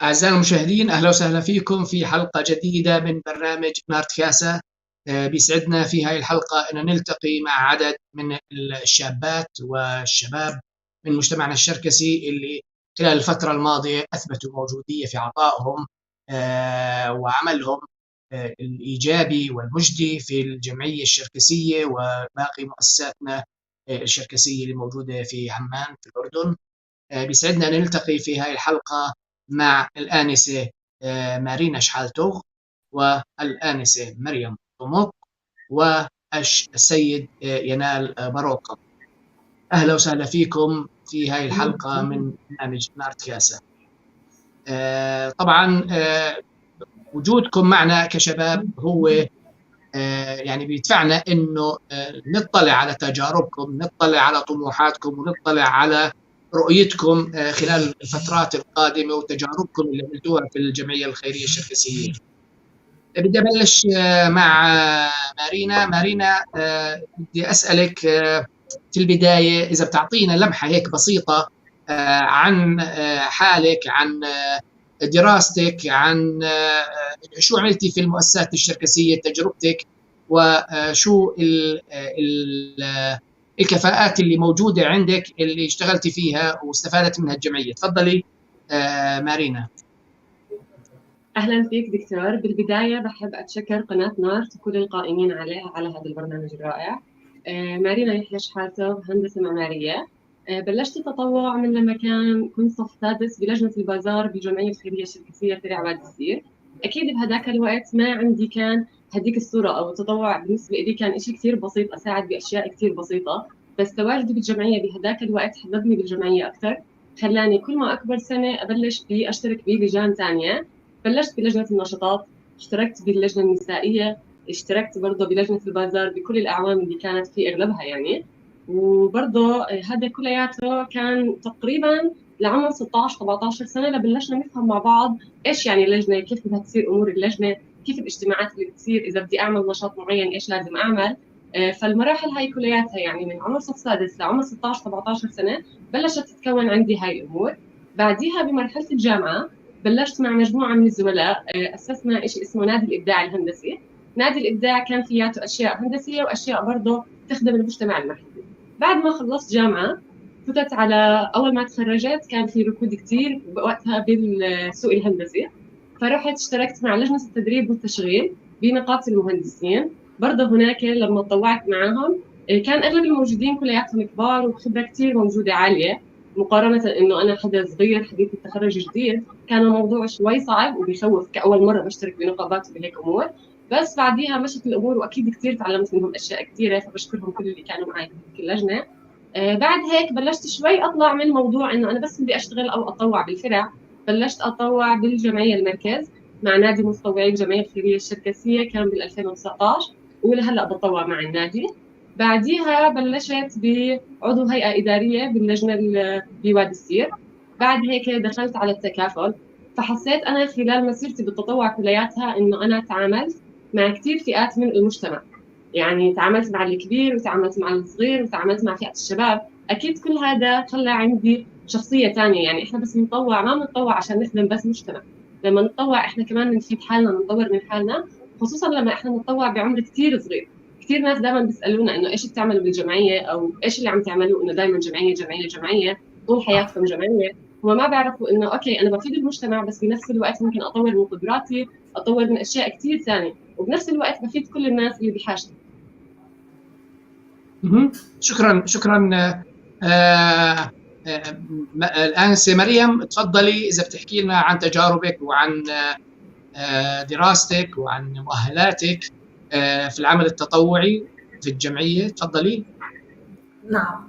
أعزائي المشاهدين، أهلا وسهلا فيكم في حلقة جديدة من برنامج نارتكاسا. بيسعدنا في هاي الحلقة أن نلتقي مع عدد من الشابات والشباب من مجتمعنا الشركسي اللي خلال الفترة الماضية أثبتوا موجودية في عطائهم وعملهم الإيجابي والمجدي في الجمعية الشركسية وباقي مؤسساتنا الشركسية اللي موجودة في عمان في الأردن. بيسعدنا أن نلتقي في هاي الحلقة مع الآنسة مارينا شحالتوغ والآنسة مريم طموق والسيد ينال بروقة. أهلا وسهلا فيكم في هاي الحلقة من برنامج نارتكاسا. طبعا وجودكم معنا كشباب هو يعني بيدفعنا انه نطلع على تجاربكم، نطلع على طموحاتكم، ونطلع على رؤيتكم خلال الفترات القادمة وتجاربكم اللي عملتوها في الجمعية الخيرية الشركسيه. بدي ابلش مع مارينا. مارينا، بدي اسالك في البداية اذا بتعطينا لمحه هيك بسيطة عن حالك، عن دراستك، عن شو عملتي في المؤسسات الشركسيه، تجربتك، وشو ال ال الكفاءات اللي موجودة عندك اللي اشتغلتي فيها واستفادت منها الجمعية. تفضلي مارينا. أهلا فيك دكتور. بالبداية بحب أتشكر قناة نارت وكل القائمين عليها على هذا البرنامج الرائع. مارينا يحيى شحاته، هندسة معمارية. بلشت التطوع من لما كنت صف سادس بلجنة البازار بالجمعية الخيرية الشركسية فرع وادي السير. أكيد بهداك الوقت ما عندي كان هديك الصورة، أو التطوع بالنسبة لي كان إشي كثير بسيط، أساعد بأشياء كثير بسيطة، بس تواجدي بالجمعية بهداك الوقت حببني بالجمعية أكثر، خلاني كل ما أكبر سنة أبلش أشترك بلجان ثانية. بلشت بلجنة النشاطات، اشتركت باللجنة النسائية، اشتركت برضه بلجنة البازار بكل الأعوام اللي كانت في أغلبها يعني. وبرضه هذا كلياته كان تقريبا لعمر 16 17 سنة لبلشنا نفهم مع بعض إيش يعني لجنة، كيف بدها تصير أمور اللجنة، كيف الاجتماعات اللي بتصير، إذا بدي أعمل نشاط معين إيش لازم أعمل. فالمراحل هاي كلياتها يعني من عمر صف سادس لعمر 16 17 سنة بلشت تتكون عندي هاي الأمور. بعديها بمرحلة الجامعة بلشت مع مجموعة من الزملاء، أسسنا شيء اسمه نادي الإبداع الهندسي. نادي الإبداع كان فياته أشياء هندسية وأشياء برضه تخدم المجتمع المحلي. بعد ما خلصت جامعة فتت على أول ما تخرجت كان في ركود كتير وقتها بالسوق الهندسي، فرحت اشتركت مع لجنة التدريب والتشغيل بنقابة المهندسين. برضه هناك لما تطوعت معاهم كان أغلب الموجودين كلياتهم كبار وخبرة كتير موجودة عالية، مقارنة إنه أنا حدا صغير حديث التخرج جديد، كان الموضوع شوي صعب وبيخوف كأول مرة بشترك بنقابات وبهيك أمور. بس بعديها مشت الأمور وأكيد كتير تعلمت منهم أشياء كتيرة، فبشكرهم كل اللي كانوا معي في اللجنة. بعد هيك بلشت شوي أطلع من موضوع إنه أنا بس بدي أشتغل أو أتطوع بالفرع، بلشت أتطوع بالجمعية المركز مع نادي متطوعي الجمعية الخيرية الشركسية، كان بال 2019 ولهلا بتطوع مع النادي. بعديها بلشت بعضو هيئة إدارية باللجنة بوادي السير. بعد هيك دخلت على التكافل، فحسيت أنا خلال مسيرتي بالتطوع كلياتها إنه أنا تعاملت مع كثير فئات من المجتمع، يعني تعاملت مع الكبير وتعاملت مع الصغير وتعاملت مع فئة الشباب. أكيد كل هذا خلى عندي شخصية ثانية، يعني إحنا بس نتطوع ما بنتطوع عشان نخدم بس مجتمع، لما نتطوع إحنا كمان نفيد حالنا، نطور من حالنا، خصوصا لما إحنا نتطوع بعمر كثير صغير. كثير ناس دائما بيسألونا إنه إيش بتعملوا بالجمعية أو إيش اللي عم تعملوه، إنه دائما جمعية جمعية جمعية طول حياتكم جمعية. هم ما بيعرفوا إنه okay أنا بفيد المجتمع، بس بنفس الوقت ممكن أطور من قدراتي، أطور من أشياء كثير ثانية، وبنفس الوقت بفيد كل الناس اللي بحاجتي. شكرا شكرا. الآنسة مريم، تفضلي إذا بتحكي لنا عن تجاربك وعن دراستك وعن مؤهلاتك في العمل التطوعي في الجمعية. تفضلي. نعم،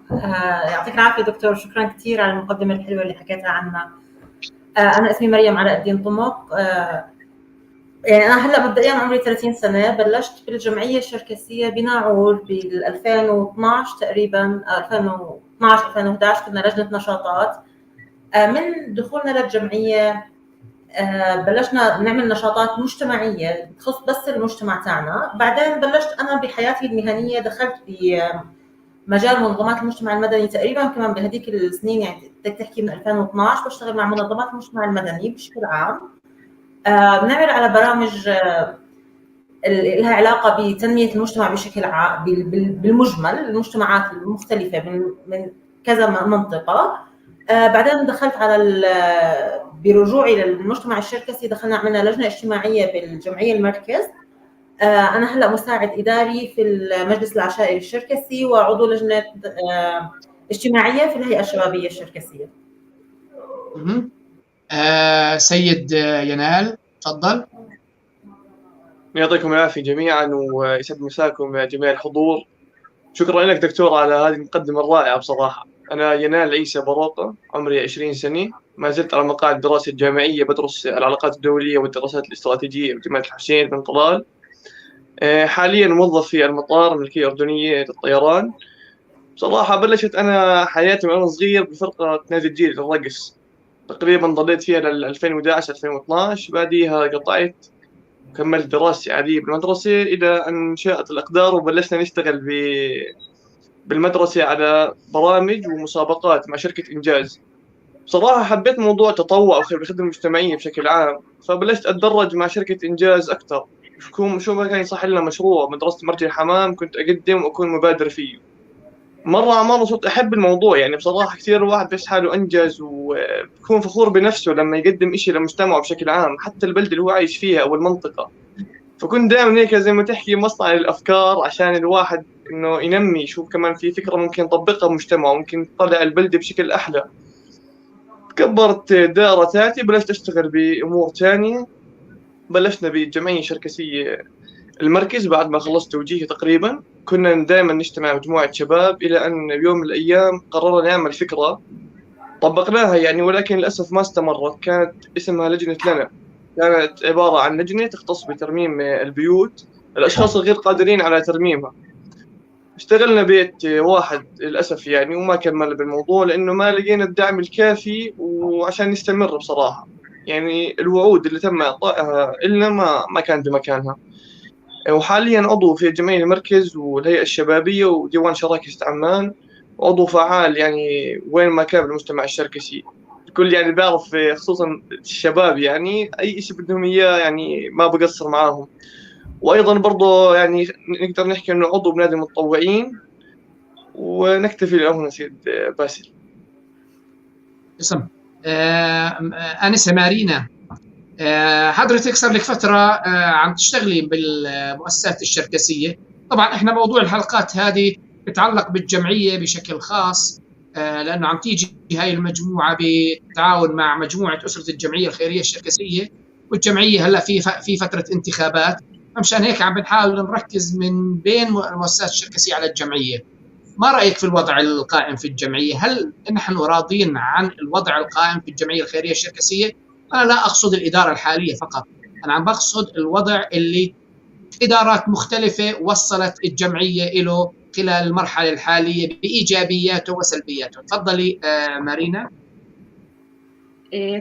يعطيك العافية دكتور، شكرا كثير على المقدمة الحلوة اللي حكيتها عنا. أنا اسمي مريم علاء الدين طمق. يعني أنا هلأ مبدئيا عمري 30 سنة. بلشت بالجمعية الشركسية بناعور بال 2012 تقريبا، 2012 2011، كنا لجنة نشاطات. من دخولنا للجمعية بلشنا نعمل نشاطات مجتمعية تخص بس المجتمع تاعنا. بعدين بلشت أنا بحياتي المهنية، دخلت مجال منظمات المجتمع المدني تقريبا كمان بهديك السنين، يعني بدك تحكي من 2012 بشتغل مع منظمات المجتمع المدني بشكل عام. بنعمل على برامج لها علاقة بتنميه المجتمع بشكل عام بالمجمل، المجتمعات المختلفة من كذا منطقة. بعدين دخلت على برجوعي للمجتمع الشركسي، دخلنا عملنا لجنة اجتماعية بالجمعيه المركز. أنا هلأ مساعد إداري في المجلس العشائري الشركسي وعضو لجنة اجتماعية في الهيئة الشبابية الشركسية. سيد ينال تفضل. يعطيكم العافية جميعا ويسعد مساكم يا جميع الحضور. شكرا لك دكتور على هذه المقدمة الرائعة بصراحة. أنا ينال عيسى بروقة، عمري 20 سنة، ما زلت على مقاعد الدراسة الجامعية، بدرس العلاقات الدولية والدراسات الاستراتيجية بجامعة الحسين بن طلال. حاليا موظف في المطار الملكية الأردنية للطيران. بصراحة بلشت أنا حياتي وأنا صغير بفرقة نادي الجيل للرقص، تقريبا ضليت فيها لل 2011 2012، بعديها قطعت وكملت دراستي عادية بالمدرسة إلى أن شاءت الأقدار وبلشنا نشتغل بالمدرسة على برامج ومسابقات مع شركة إنجاز. بصراحة حبيت موضوع التطوع والخدمة المجتمعية بشكل عام، فبلشت أتدرج مع شركة إنجاز أكثر. شو ما كان يصح لنا مشروع مدرسة مرج الحمام كنت أقدم وأكون مبادر فيه. مرة على مرة صرت أحب الموضوع، يعني بصراحة كثير الواحد بيحس حاله أنجز وبكون فخور بنفسه لما يقدم إشي لمجتمعه بشكل عام، حتى البلد اللي هو عايش فيها أو المنطقة. فكنت دائما هيك زي ما تحكي مصنع للأفكار عشان الواحد إنه ينمي، يشوف كمان في فكرة ممكن يطبقها بمجتمعه، ممكن تطلع البلدة بشكل أحلى. كبرت دائرة تاعتي، بلشت أشتغل بأمور تانية. بلشنا بالجمعية الشركسية المركز بعد ما خلصت توجيهي تقريبا. كنا دائما نجتمع مجموعة شباب، إلى أن بيوم من الأيام قررنا نعمل فكرة طبقناها يعني، ولكن للأسف ما استمرت. كانت اسمها لجنة لنا، كانت عبارة عن لجنة تختص بترميم البيوت الأشخاص الغير قادرين على ترميمها. اشتغلنا بيت واحد للأسف يعني، وما كملنا بالموضوع لأنه ما لقينا الدعم الكافي وعشان نستمر بصراحة. يعني الوعود اللي تم إعطائها لنا ما كانت بمكانها. وحاليا عضو في جمعية المركز والهيئة الشبابية وديوان شراكة عمان، وعضو فعال يعني وين ما كان بالمجتمع الشركسي. الكل يعني بيعرف، خصوصا الشباب، يعني أي شيء بدهم إياه يعني ما بقصر معاهم. وأيضا برضو يعني نقدر نحكي إنه عضو بنادي المتطوعين. ونكتفي لهنا سيد باسل. اسم أنسة مارينا، حضرتك صار لك فترة عم تشتغلي بالمؤسسات الشركسية. طبعا احنا موضوع الحلقات هذه بتعلق بالجمعية بشكل خاص، لأنه عم تيجي هاي المجموعة بالتعاون مع مجموعة أسرة الجمعية الخيرية الشركسية، والجمعية هلا في فترة انتخابات، فمشان هيك عم بنحاول نركز من بين المؤسسات الشركسية على الجمعية. ما رأيك في الوضع القائم في الجمعية؟ هل نحن راضين عن الوضع القائم في الجمعية الخيرية الشركسية؟ أنا لا أقصد الإدارة الحالية فقط، أنا عم بقصد الوضع اللي إدارات مختلفة وصلت الجمعية له خلال المرحلة الحالية بإيجابياته وسلبياته. تفضلي مارينا.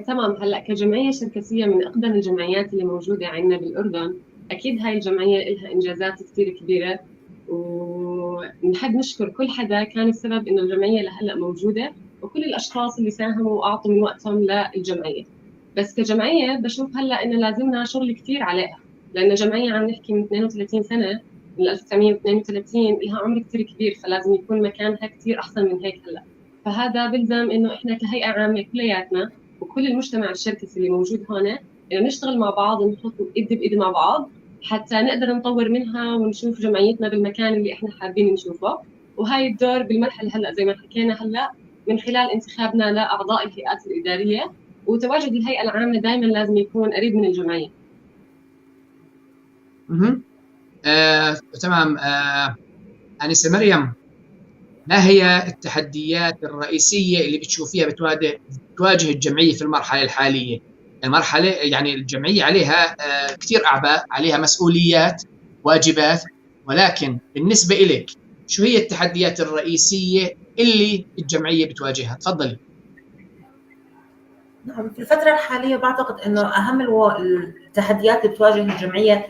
تمام. هلأ كجمعية شركسية من أقدم الجمعيات اللي موجودة عندنا بالأردن، أكيد هاي الجمعية لها إنجازات كثير كبيرة، ونحب نشكر كل حدا كان السبب إنه الجمعية لهلأ موجودة، وكل الأشخاص اللي ساهموا وأعطوا من وقتهم للجمعية. بس كجمعية بشوف هلأ إنه لازمنا شغل كثير عليها، لأن جمعية عم نحكي من 32 سنة، من 1932، لها عمر كثير كبير، فلازم يكون مكانها كثير أحسن من هيك هلأ. فهذا بلزم إنه إحنا كهيئة عامة كلياتنا وكل المجتمع الشركسي اللي موجود هون إنه نشتغل مع بعض ونحط إيد بإيد مع بعض حتى نقدر نطور منها ونشوف جمعيتنا بالمكان اللي إحنا حابين نشوفه. وهاي الدور بالمرحلة هلأ زي ما حكينا هلأ من خلال انتخابنا لأعضاء الهيئات الإدارية، وتواجد الهيئة العامة دائما لازم يكون قريب من الجمعية. تمام. أنسة مريم، ما هي التحديات الرئيسية اللي بتشوفيها بتواجه الجمعية في المرحلة الحالية؟ المرحلة يعني الجمعية عليها كثير أعباء، عليها مسؤوليات، واجبات، ولكن بالنسبة إليك شو هي التحديات الرئيسية اللي الجمعية بتواجهها؟ تفضلي. نعم، في الفترة الحالية بعتقد إنه أهم التحديات اللي بتواجه الجمعية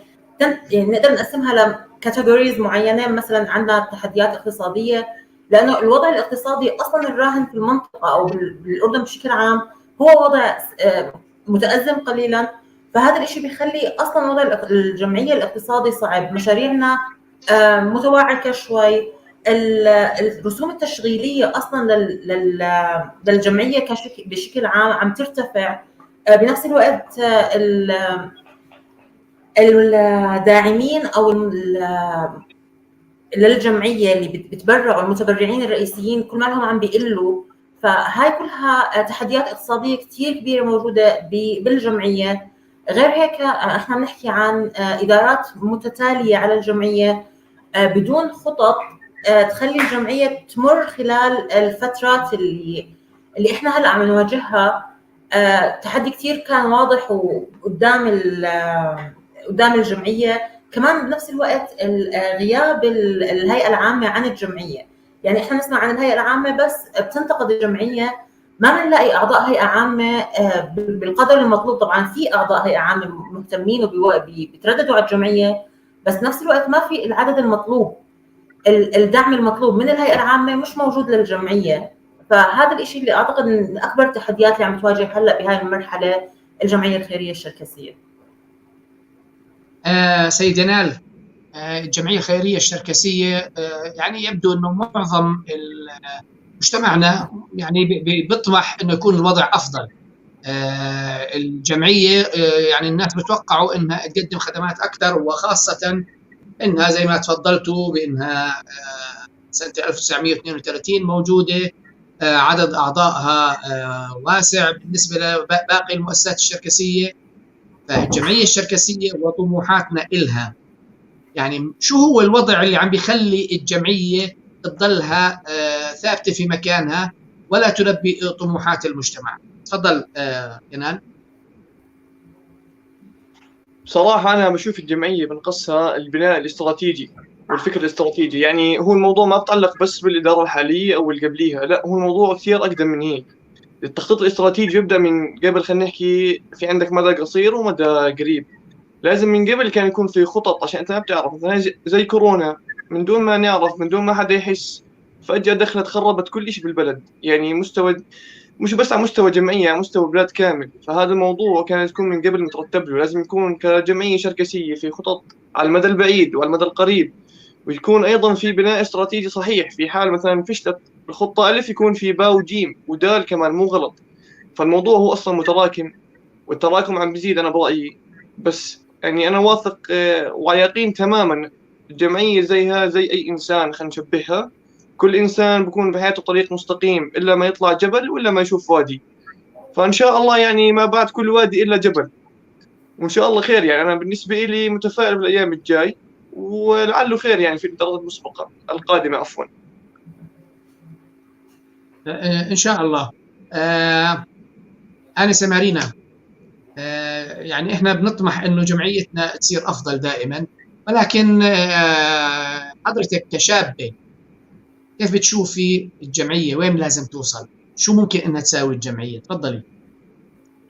يعني نقدر نقسمها ل categories معينة. مثلا عندنا تحديات اقتصادية، لانه الوضع الاقتصادي اصلا الراهن في المنطقة او بالاردن بشكل عام هو وضع متازم قليلا، فهذا الشيء بيخلي اصلا وضع الجمعية الاقتصادي صعب. مشاريعنا متوعكه شوي، الرسوم التشغيلية اصلا للجمعية بشكل عام عم ترتفع. بنفس الوقت الداعمين او للجمعية اللي بتبرعوا، المتبرعين الرئيسيين كل ما لهم عم بيقلوا، فهاي كلها تحديات اقتصادية كثير كبيرة موجودة بالجمعيه. غير هيك احنا بنحكي عن ادارات متتالية على الجمعية بدون خطط تخلي الجمعية تمر خلال الفترات اللي احنا هلا عم نواجهها. تحدي كثير كان واضح وقدام قدام الجمعية. كمان بنفس الوقت غياب الهيئة العامة عن الجمعية، يعني احنا نسمع عن الهيئة العامة بس بتنتقد الجمعية، ما بنلاقي اعضاء هيئة عامة بالقدر المطلوب. طبعا في اعضاء هيئة عامة مهتمين وبيترددوا على الجمعية، بس بنفس الوقت ما في العدد المطلوب، الدعم المطلوب من الهيئة العامة مش موجود للجمعية. فهذا الشيء اللي اعتقد من اكبر التحديات اللي عم تواجه هلا بهاي المرحلة الجمعية الخيرية الشركسيه. سيد ينال، الجمعية الخيرية الشركسيه يعني يبدو انه معظم مجتمعنا يعني بيطمح انه يكون الوضع افضل. الجمعية يعني الناس بتوقعوا انها تقدم خدمات اكثر، وخاصة انها زي ما تفضلتوا بانها سنة 1932 موجودة، عدد اعضائها واسع بالنسبة لباقي المؤسسات الشركسيه. فالجمعيه الشركسيه وطموحاتنا إلها، يعني شو هو الوضع اللي عم بيخلي الجمعية تضلها ثابتة في مكانها ولا تلبي طموحات المجتمع؟ تفضل ينال. بصراحة انا بشوف الجمعية بنقصها البناء الاستراتيجي والفكر الاستراتيجي. يعني هو الموضوع ما بتعلق بس بالادارة الحالية او اللي قبليها، لا هو الموضوع كثير اقدم من هيك. التخطيط الاستراتيجي يبدا من قبل، خلينا نحكي في عندك مدى قصير ومدى قريب. لازم من قبل كان يكون في خطط، عشان انت ما بتعرف مثلا زي كورونا، من دون ما نعرف، من دون ما حدا يحس، فجأة دخلت خربت كل شيء بالبلد. يعني مستوى مش بس على مستوى جمعية، على مستوى بلاد كامل. فهذا الموضوع كان يكون من قبل مترتب له، لازم يكون كجمعية شركسية في خطط على المدى البعيد وعلى المدى القريب، ويكون أيضا في بناء استراتيجي صحيح. في حال مثلا فشلت الخطة ألف يكون في باء وجيم ودال كمان، مو غلط. فالموضوع هو أصلا متراكم، والتراكم عم بيزيد أنا برأيي. بس يعني أنا واثق وعلى يقين تماما الجمعية زيها زي أي إنسان، خلينا نشبهها، كل إنسان بيكون بحياته طريق مستقيم إلا ما يطلع جبل ولا ما يشوف وادي. فإن شاء الله يعني ما بعد كل وادي إلا جبل، وإن شاء الله خير. يعني أنا بالنسبة لي متفائل بالأيام الجاي، ولعله خير يعني في الدرجة المسبقة القادمة عفوا. إن شاء الله. آنسة مارينا، يعني إحنا بنطمح إنه جمعيتنا تصير أفضل دائما، ولكن حضرتك كشابة كيف بتشوفي الجمعية؟ وين لازم توصل؟ شو ممكن إنها تساوي الجمعية؟ تفضلي.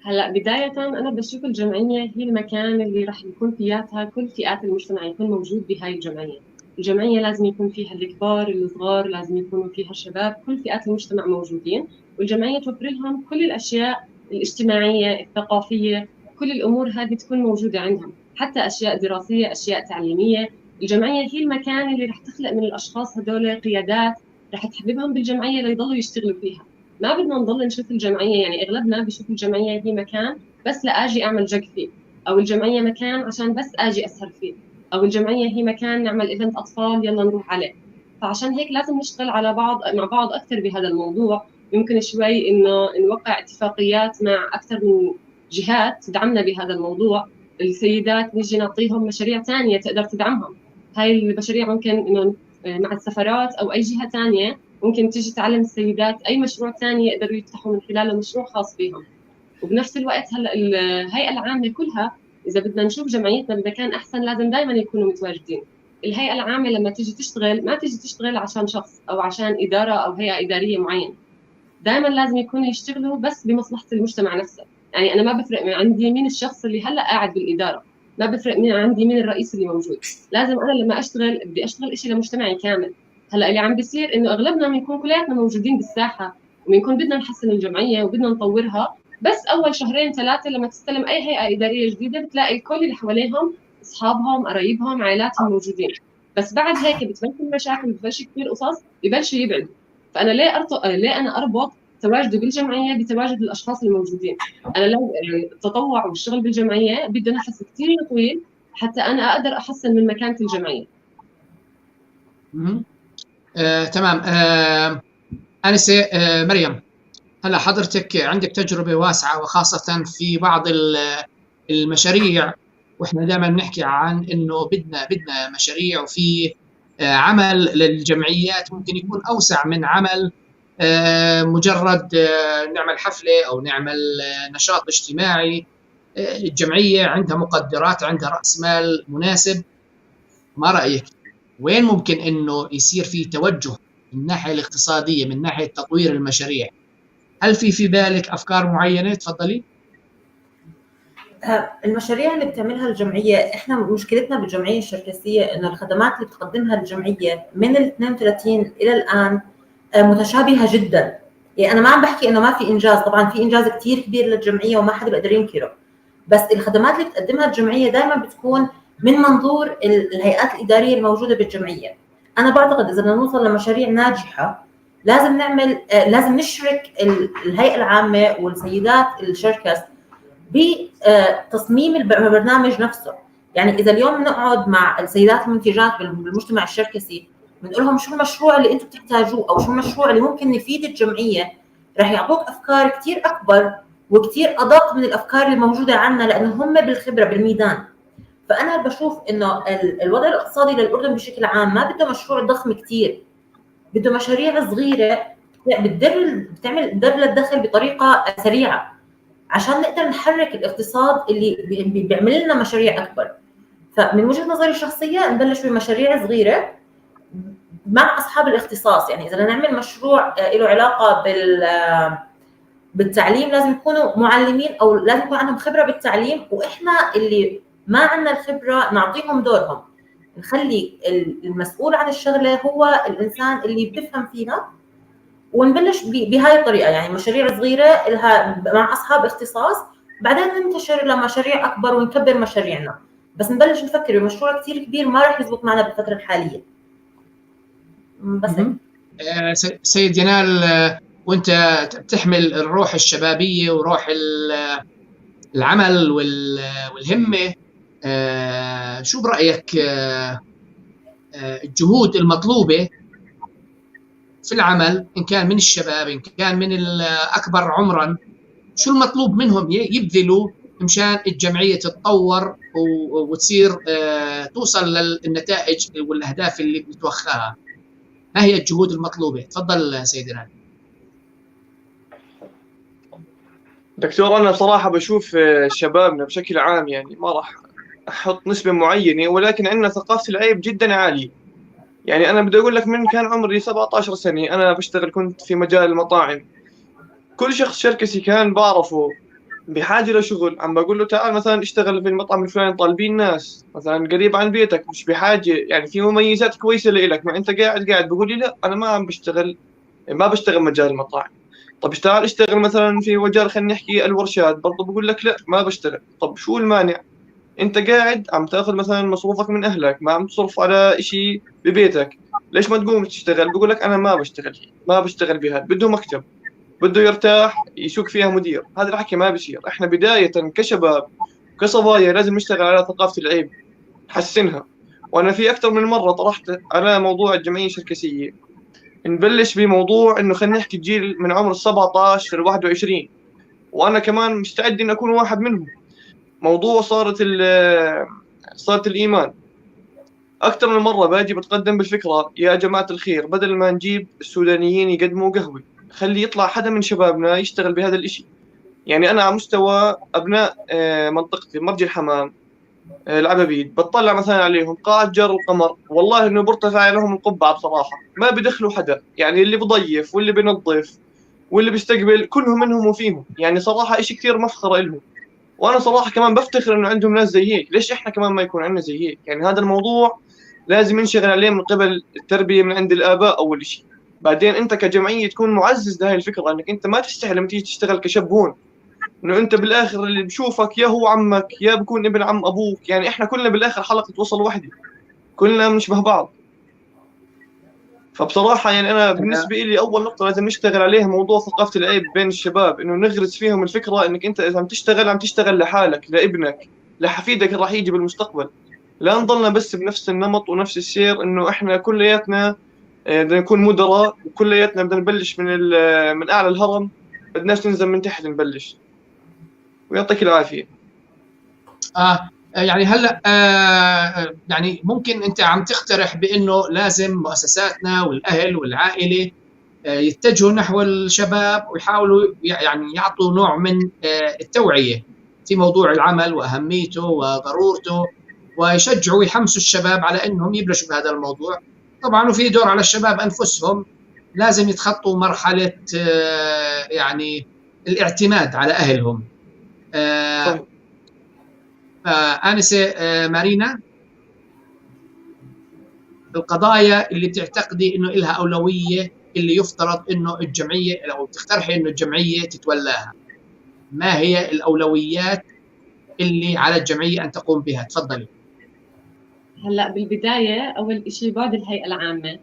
هلا بداية أنا بشوف الجمعية هي المكان اللي راح يكون فياتها كل فئات المجتمع يكون موجود بهاي الجمعية. الجمعية لازم يكون فيها الكبار، الصغار، لازم يكونوا فيها الشباب، كل فئات المجتمع موجودين، والجمعية توفر لهم كل الأشياء الاجتماعية، الثقافية، كل الأمور هذه تكون موجودة عندهم، حتى أشياء دراسية، أشياء تعليمية. الجمعية هي المكان اللي رح تخلق من الأشخاص هدول قيادات رح تحببهم بالجمعية ليضلوا يشتغلوا فيها. ما بدنا نضل نشوف الجمعية، يعني أغلبنا بيشوف الجمعية هي مكان بس لأجي أعمل جق فيه، أو الجمعية مكان عشان بس أجي أسهر فيه، أو الجمعية هي مكان نعمل إيفنت أطفال يلا نروح عليه. فعشان هيك لازم نشتغل على بعض مع بعض أكثر بهذا الموضوع. يمكن شوي إنه نوقع اتفاقيات مع أكثر من جهات تدعمنا بهذا الموضوع. السيدات نيجي نعطيهم مشاريع ثانية تقدر تدعمهم. هاي المشاريع ممكن إنه مع السفارات أو أي جهة ثانية ممكن تيجي تعلم السيدات أي مشروع ثاني يقدروا يفتحوا من خلاله مشروع خاص فيهم. وبنفس الوقت هلا الهيئة العامة كلها إذا بدنا نشوف جمعيتنا بمكان أحسن لازم دائما يكونوا متواجدين. الهيئة العامة لما تيجي تشتغل ما تيجي تشتغل عشان شخص أو عشان إدارة أو هيئة إدارية معينة، دائما لازم يكونوا يشتغلوا بس بمصلحة المجتمع نفسه. يعني أنا ما بفرق من عندي مين الشخص اللي هلا قاعد بالإدارة، ما بفرق مين عندي مين الرئيس اللي موجود. لازم أنا لما أشتغل بدي أشتغل إشي لمجتمعي كامل، هلا اللي عم بيصير انه اغلبنا بنكون كلياتنا موجودين بالساحة وبنكون بدنا نحسن الجمعية وبدنا نطورها، بس اول شهرين ثلاثة لما تستلم اي هيئة ادارية جديدة بتلاقي الكل اللي حواليهم اصحابهم قرايبهم عائلاتهم موجودين، بس بعد هيك بتبلش المشاكل، بتبلش كثير قصص، ببلشوا يبعدوا. فانا ليه انا اربط تواجدي بالجمعيه بتواجد الاشخاص الموجودين؟ انا لو يعني التطوع والشغل بالجمعيه بده نفس كثير طويل حتى انا اقدر احسن من مكانه الجمعية. تمام. انسه مريم، هلا حضرتك عندك تجربه واسعة وخاصة في بعض المشاريع، واحنا دائما بنحكي عن انه بدنا مشاريع وفي عمل للجمعيات ممكن يكون اوسع من عمل مجرد نعمل حفلة او نعمل نشاط اجتماعي. الجمعية عندها مقدرات، عندها راس مال مناسب. ما رايك وين ممكن انه يصير في توجه من الناحية الاقتصادية، من ناحية تطوير المشاريع؟ هل في بالك افكار معينة؟ تفضلي. المشاريع اللي بتعملها الجمعية، احنا مشكلتنا بالجمعيه الشركسيه انه الخدمات اللي بتقدمها الجمعية من ال 32 الى الان متشابهة جدا. يعني انا ما عم بحكي انه ما في انجاز، طبعا في انجاز كثير كبير للجمعية وما حدا بيقدر ينكره، بس الخدمات اللي بتقدمها الجمعية دائما بتكون من منظور الهيئات الادارية الموجودة بالجمعيه. انا بعتقد اذا بدنا نوصل لمشاريع ناجحة لازم نعمل، لازم نشرك الهيئة العامة والسيدات الشركس بتصميم البرنامج نفسه. يعني اذا اليوم نقعد مع السيدات المنتجات بالمجتمع الشركسي بنقول لهم شو المشروع اللي انتم بتحتاجوه او شو المشروع اللي ممكن نفيد الجمعية، رح يعطوك افكار كثير اكبر وكثير ادق من الافكار اللي موجودة عندنا، لانه هم بالخبرة بالميدان. فانا بشوف انه الوضع الاقتصادي للاردن بشكل عام ما بده مشروع ضخم كثير، بده مشاريع صغيرة بتعمل در للدخل بطريقة سريعة عشان نقدر نحرك الاقتصاد اللي بيعمل لنا مشاريع اكبر. فمن وجهه نظري الشخصية نبلش بمشاريع صغيرة مع اصحاب الاختصاص. يعني اذا بدنا نعمل مشروع له علاقة بالتعليم لازم يكونوا معلمين او لازم يكون عندهم خبره بالتعليم، واحنا اللي ما عندنا الخبرة نعطيهم دورهم، نخلي المسؤول عن الشغلة هو الانسان اللي بيفهم فيها، ونبلش بهاي الطريقة. يعني مشاريع صغيرة لها مع اصحاب اختصاص، بعدين ننتشر لمشاريع اكبر ونكبر مشاريعنا، بس نبلش نفكر بمشروع كثير كبير ما راح يزبط معنا بالفترة الحالية. بس سيد ينال، وانت تحمل الروح الشبابية وروح العمل والهمه، شو برايك الجهود المطلوبة في العمل، ان كان من الشباب ان كان من الاكبر عمرا، شو المطلوب منهم يبذلوا مشان الجمعية تتطور وتصير توصل للنتائج والاهداف اللي بنتوخاها؟ ما هي الجهود المطلوبة؟ تفضل سيد ينال. دكتور، انا بصراحة بشوف شبابنا بشكل عام، يعني ما راح احط نسبه معينة، ولكن عندنا ثقافة العيب جدا عالية. يعني انا بدي اقول لك من كان عمري 17 سنة انا بشتغل، كنت في مجال المطاعم. كل شخص شركسي كان بعرفه بحاجة لشغل عم بقول له تعال مثلا اشتغل في المطعم الفلاني، طالبين ناس مثلا قريب عن بيتك، مش بحاجة، يعني في مميزات كويسة لإلك، ما انت قاعد. بقول لي لا انا ما عم بشتغل، ما بشتغل مجال المطاعم. طب تعال اشتغل مثلا في مجال خلينا نحكي الورشات، برضه بقول لك لا ما بشتغل. طب شو المانع؟ انت قاعد عم تاخذ مثلا مصروفك من اهلك، ما عم تصرف على شيء ببيتك، ليش ما تقوم تشتغل؟ بقول لك انا ما بشتغل، ما بشتغل بها، بده مكتب، بده يرتاح، يسوق فيها مدير. هذا الحكي ما بيصير. احنا بداية كشباب كصبايا لازم نشتغل على ثقافة العيب، نحسنها. وانا في اكثر من مرة طرحت على موضوع الجمعية الشركسيه، نبلش بموضوع انه خلينا نحكي الجيل من عمر 17 ل 21، وانا كمان مستعد ان اكون واحد منهم. موضوع صارت الايمان، اكثر من مرة باجي بتقدم بالفكرة، يا جماعة الخير بدل ما نجيب السودانيين يقدموا قهوة، خلي يطلع حدا من شبابنا يشتغل بهذا الاشي. يعني انا على مستوى ابناء منطقتي مرج الحمام، العبابيد، بتطلع مثلا عليهم قاعة جار القمر، والله انه برتفع لهم القبعة بصراحة، ما بدخلوا حدا، يعني اللي بضيف واللي بنظف واللي بيستقبل كلهم منهم وفيهم، يعني صراحة اشي كثير مفخرة لهم. وانا صراحة كمان بفتخر انه عندهم ناس زي هيك، ليش احنا كمان ما يكون عندنا زي هيك؟ يعني هذا الموضوع لازم ينشغل عليه من قبل التربية من عند الاباء اول شيء. بعدين انت كجمعية تكون معزز لهي الفكرة، انك انت ما تستحي لما تيجي تشتغل كشاب هون، انه انت بالاخر اللي بشوفك يا هو عمك يا بكون ابن عم ابوك، يعني احنا كلنا بالاخر حلقة وصل وحده، كلنا بنشبه بعض. فبصراحة يعني انا بالنسبة لي اول نقطة لازم نشتغل عليها موضوع ثقافة العيب بين الشباب، انه نغرس فيهم الفكرة انك انت اذا عم تشتغل عم تشتغل لحالك، لابنك، لحفيدك اللي راح يجي بالمستقبل. لا نضلنا بس بنفس النمط ونفس السير، انه احنا كلياتنا بدنا نكون مدراء، وكلياتنا بدنا نبلش من اعلى الهرم، بدناش ننزل من تحت نبلش. ويعطيك العافية. يعني هلا يعني ممكن انت عم تقترح بانه لازم مؤسساتنا والاهل والعائلة يتجهوا نحو الشباب ويحاولوا يعني يعطوا نوع من التوعية في موضوع العمل واهميته وضرورته، ويشجعوا ويحمسوا الشباب على انهم يبلشوا بهذا الموضوع. طبعا وفي دور على الشباب انفسهم، لازم يتخطوا مرحلة يعني الاعتماد على اهلهم. آنسة مارينا، القضايا اللي بتعتقدي انه لها اولوية اللي يفترض انه الجمعية او تقترحي انه الجمعية تتولاها، ما هي الاولويات اللي على الجمعية ان تقوم بها؟ تفضلي. هلا بالبداية اول شيء بعد الهيئة العامة،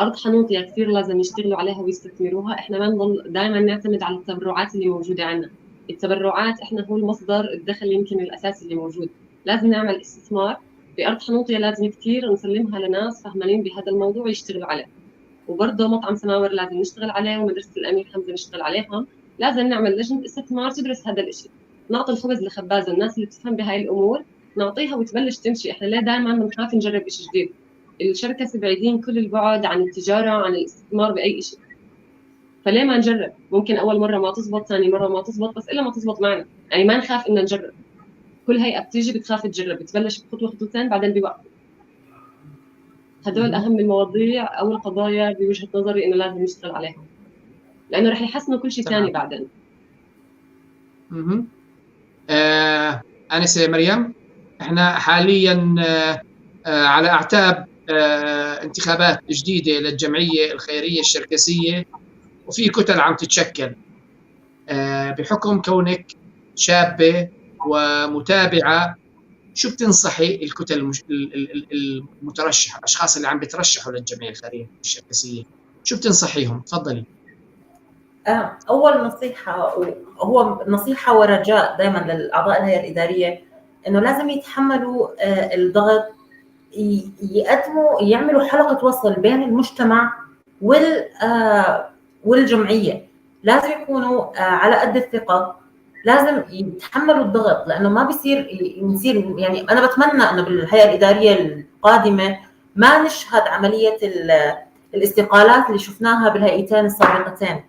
ارض حنوطيا كثير لازم يشتغلوا عليها ويستثمروها. احنا ما نضل دائما نعتمد على التبرعات اللي موجودة عندنا. التبرعات احنا هو المصدر الدخل يمكن الاساسي اللي موجود. لازم نعمل استثمار بارض حنوطيا، لازم كثير نسلمها لناس فهمانين بهذا الموضوع ويشتغلوا عليه. وبرضه مطعم سماور لازم نشتغل عليه، ومدرسة الامير حمزة نشتغل عليهم. لازم نعمل لجنة استثمار تدرس هذا الشيء، نعطي الخبز لخبازه، الناس اللي بتفهم بهاي الامور نعطيها وتبلش تمشي. احنا ليه دائما بنخاف نجرب شيء جديد؟ الشركة بعيدين كل البعد عن التجارة، عن الاستثمار باي شيء، فليه ما نجرب؟ ممكن اول مرة ما تزبط، ثاني مرة ما تزبط، بس الا ما تزبط معنا. يعني ما نخاف ان نجرب. كل هيئة بتيجي بتخاف تجرب، بتبلش بخطوة خطوتين بعدين بيوقفوا. هدول اهم المواضيع او القضايا بوجهه نظري انه لازم نشتغل عليهم، لانه رح يحسنوا كل شيء ثاني بعدين. انسه مريم، احنا حاليا على اعتاب انتخابات جديدة للجمعية الخيرية الشركسيه، وفي كتل عم تتشكل. بحكم كونك شابه ومتابعة، شو بتنصحي الكتل المترشحه، الاشخاص اللي عم بيترشحوا للجمعية الخيرية الشركسيه، شو بتنصحيهم؟ تفضلي. اول نصيحة، هو نصيحة ورجاء دائما للاعضاء الهيئة الادارية، انه لازم يتحملوا الضغط، يقدموا، يعملوا حلقة وصل بين المجتمع والجمعية. لازم يكونوا على قد الثقة، لازم يتحملوا الضغط، لانه ما بيصير نصير. يعني انا بتمنى انه بالهيئة الادارية القادمة ما نشهد عملية الاستقالات اللي شفناها بالهيئتين السابقتين.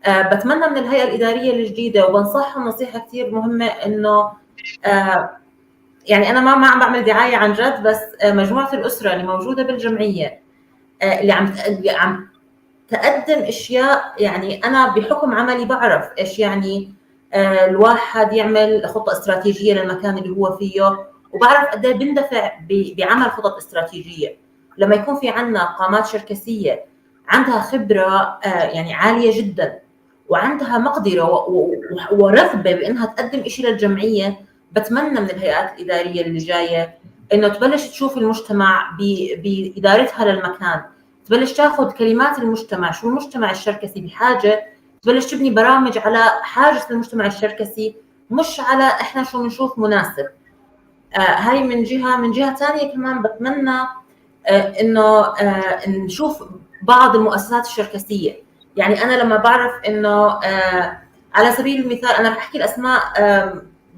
بتمنى من الهيئة الادارية الجديدة، وبنصحهم نصيحة كثير مهمة، انه يعني انا ما عم بعمل دعاية عن جد، بس مجموعة الاسرة اللي موجودة بالجمعيه اللي عم تقدم اشياء، يعني انا بحكم عملي بعرف ايش يعني الواحد يعمل خطه استراتيجية للمكان اللي هو فيه، وبعرف قد ايه بندفع بعمل خطط استراتيجية. لما يكون في عندنا قامات شركسيه عندها خبره يعني عالية جدا، وعندها مقدره ورغبه بانها تقدم شيء للجمعية، بتمنى من الهيئات الادارية اللي جاية انه تبلش تشوف المجتمع بادارتها للمكان، تبلش تاخذ كلمات المجتمع، شو المجتمع الشركسي بحاجة، تبلش تبني برامج على حاجة المجتمع الشركسي، مش على احنا شو بنشوف مناسب. هاي من جهة. من جهة ثانية كمان بتمنى انه نشوف بعض المؤسسات الشركسيه. يعني انا لما بعرف انه على سبيل المثال، انا رح احكي الاسماء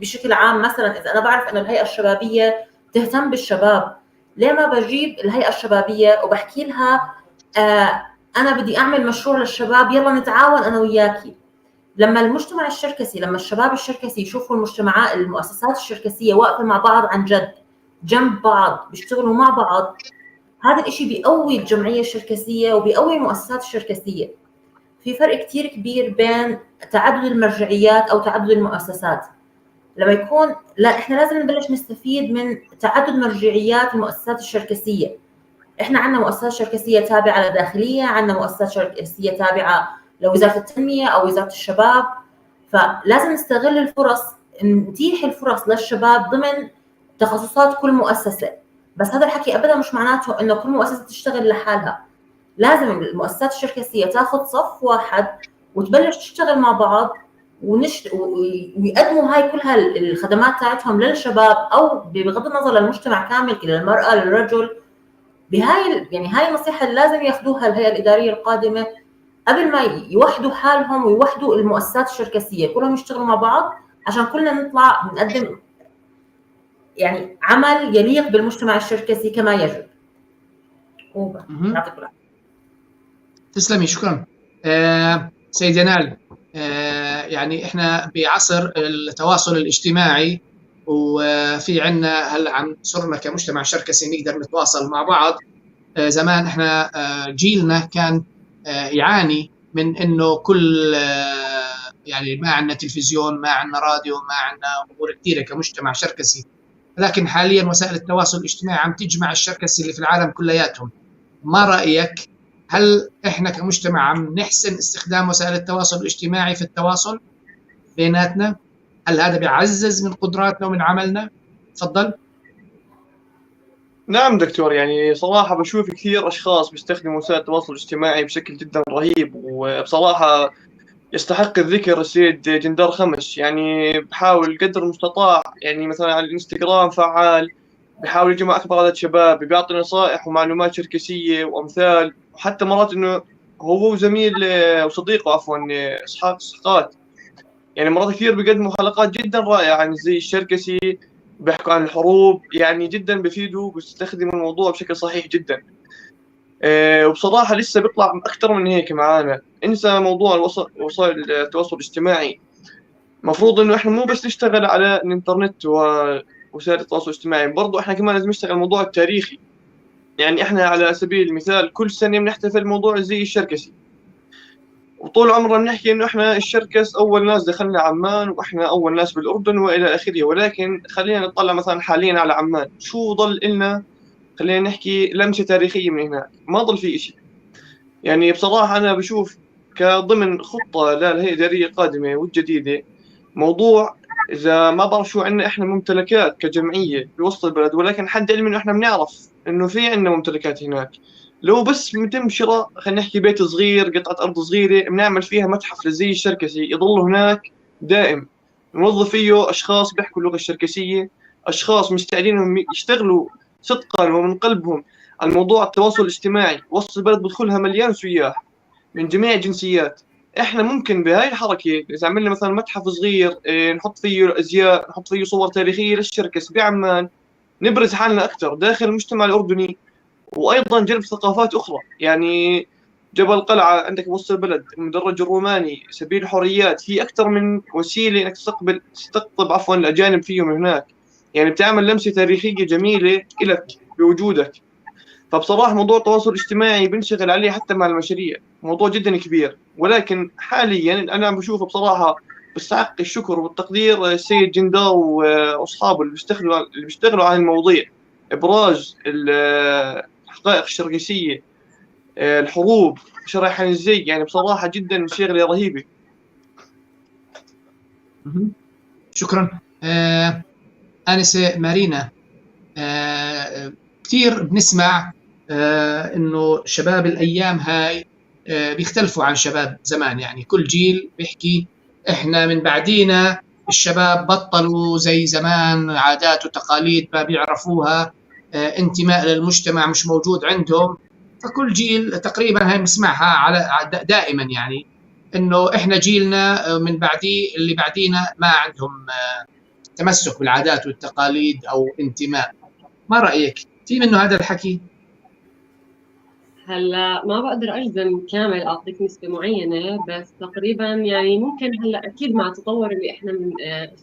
بشكل عام، مثلا اذا انا بعرف انه الهيئة الشبابية تهتم بالشباب، ليه ما بجيب الهيئة الشبابية وبحكي لها انا بدي اعمل مشروع للشباب، يلا نتعاون انا وياكي. لما المجتمع الشركسي، لما الشباب الشركسي يشوفوا المجتمعات المؤسسات الشركسيه واقفة مع بعض عن جد، جنب بعض، بيشتغلوا مع بعض، هذا الإشي بيقوي الجمعية الشركسيه وبيقوي المؤسسات الشركسيه. في فرق كثير كبير بين تعدد المرجعيات او تعدد المؤسسات. لما يكون لا، احنا لازم نبلش نستفيد من تعدد مرجعيات المؤسسات الشركسيه. احنا عندنا مؤسسات شركسيه تابعه للداخليه، عندنا مؤسسات شركسيه تابعه لوزارة التنمية او وزارة الشباب، فلازم نستغل الفرص، نتيح الفرص للشباب ضمن تخصصات كل مؤسسة. بس هذا الحكي ابدا مش معناته انه كل مؤسسة تشتغل لحالها. لازم المؤسسات الشركسيه تاخذ صف واحد وتبلش تشتغل مع بعض ويقدموا هاي كلها الخدمات تاعتهم للشباب، او بغض النظر للمجتمع كامل، للمراة، للرجل. بهاي يعني هاي النصيحة اللي لازم ياخذوها الهيئة الادارية القادمة قبل ما يوحدوا حالهم ويوحدوا المؤسسات الشركسيه، كلهم يشتغلوا مع بعض عشان كلنا نطلع نقدم يعني عمل يليق بالمجتمع الشركسي كما يجب. يعطيكم العافية. تسلمي، شكرا. سيد ينال، يعني احنا بعصر التواصل الاجتماعي، وفي عنا هلا عم صرنا كمجتمع شركسي نقدر نتواصل مع بعض. زمان احنا جيلنا كان يعاني من انه كل يعني ما عندنا تلفزيون، ما عندنا راديو، ما عندنا امور كثيرة كمجتمع شركسي، لكن حاليا وسائل التواصل الاجتماعي عم تجمع الشركسي اللي في العالم كلياتهم. ما رايك، هل احنا كمجتمع عم نحسن استخدام وسائل التواصل الاجتماعي في التواصل بيناتنا؟ هل هذا بيعزز من قدراتنا ومن عملنا؟ تفضل. نعم دكتور، يعني صراحة بشوف كثير أشخاص بيستخدموا وسائل التواصل الاجتماعي بشكل جدا رهيب، وبصراحة يستحق الذكر السيد جندار خمش. يعني بحاول قدر المستطاع، يعني مثلا على الانستغرام فعال، بحاول يجمع أكبر عدد شباب، بيعطي نصائح ومعلومات شركسية وأمثال، وحتى مرات إنه هو وزميل وصديقه عفوا إسحاق إسحاقات، يعني مرات كثير بيقدموا حلقات جدا رائعة عن الزي الشركسي، بيحكوا عن الحروب، يعني جدا بفيدوا بيستخدموا الموضوع بشكل صحيح جدا. وبصراحة لسه بيطلع أكثر من هيك معانا. انسى موضوع وسائل التواصل الاجتماعي، المفروض إنه إحنا مو بس نشتغل على الإنترنت ووسائل التواصل الاجتماعي، برضو إحنا كمان لازم نشتغل على الموضوع التاريخي. يعني إحنا على سبيل المثال كل سنة بنحتفل موضوع الزي الشركسي، وطول عمرنا بنحكي إنه إحنا الشركس أول ناس دخلنا عمان، وإحنا أول ناس بالأردن وإلى آخره، ولكن خلينا نطلع مثلا حاليا على عمان، شو ضل إلنا؟ خلينا نحكي لمسة تاريخية من هناك، ما ضل في إشي. يعني بصراحة أنا بشوف كضمن خطة للهيئة الإدارية القادمة والجديدة موضوع، إذا ما بعرف شو عندنا إحنا ممتلكات كجمعية بوسط البلد، ولكن حد علمي إنه إحنا بنعرف إنه في عندنا ممتلكات هناك. لو بس بيتم شراء، خلينا نحكي بيت صغير، قطعة أرض صغيرة، بنعمل فيها متحف للزي الشركسي يضل هناك دائم، نوظف فيه أشخاص بيحكوا اللغة الشركسية، أشخاص مستعدين إنهم يشتغلوا صدقا ومن قلبهم على موضوع التواصل الاجتماعي. وسط البلد بدخلها مليان سياح من جميع الجنسيات. احنا ممكن بهاي الحركة اذا عملنا مثلا متحف صغير، نحط فيه ازياء، نحط فيه صور تاريخية للشركس بعمان، نبرز حالنا اكثر داخل المجتمع الاردني، وايضا جلب ثقافات اخرى. يعني جبل قلعه عندك وسط البلد، المدرج الروماني، سبيل الحريات، في اكثر من وسيلة انك تستقطب عفوا الاجانب فيهم هناك. يعني بتعمل لمسه تاريخية جميلة لك بوجودك. فبصراحة موضوع التواصل الاجتماعي بنشغل عليه حتى مع المشاريع، موضوع جدا كبير، ولكن حاليا انا بشوفه بصراحة بستحق الشكر والتقدير السيد جندار واصحابه اللي بيشتغلوا على المواضيع، ابراز الحقائق الشركسيه، الحروب، شرح عن الزي، يعني بصراحة جدا شغله رهيبة. شكرا. انسه مارينا، كثير بنسمع انه شباب الايام هاي بيختلفوا عن شباب زمان، يعني كل جيل بيحكي احنا من بعدينا الشباب بطلوا زي زمان، عادات وتقاليد ما بيعرفوها، انتماء للمجتمع مش موجود عندهم. فكل جيل تقريبا هاي بنسمعها على دائما، يعني انه احنا جيلنا من بعديه اللي بعدينا ما عندهم تمسك بالعادات والتقاليد او انتماء. ما رايك في منه هذا الحكي؟ هلا ما بقدر اجزم كامل اعطيك نسبه معينة، بس تقريبا يعني ممكن. هلا اكيد مع التطور اللي احنا من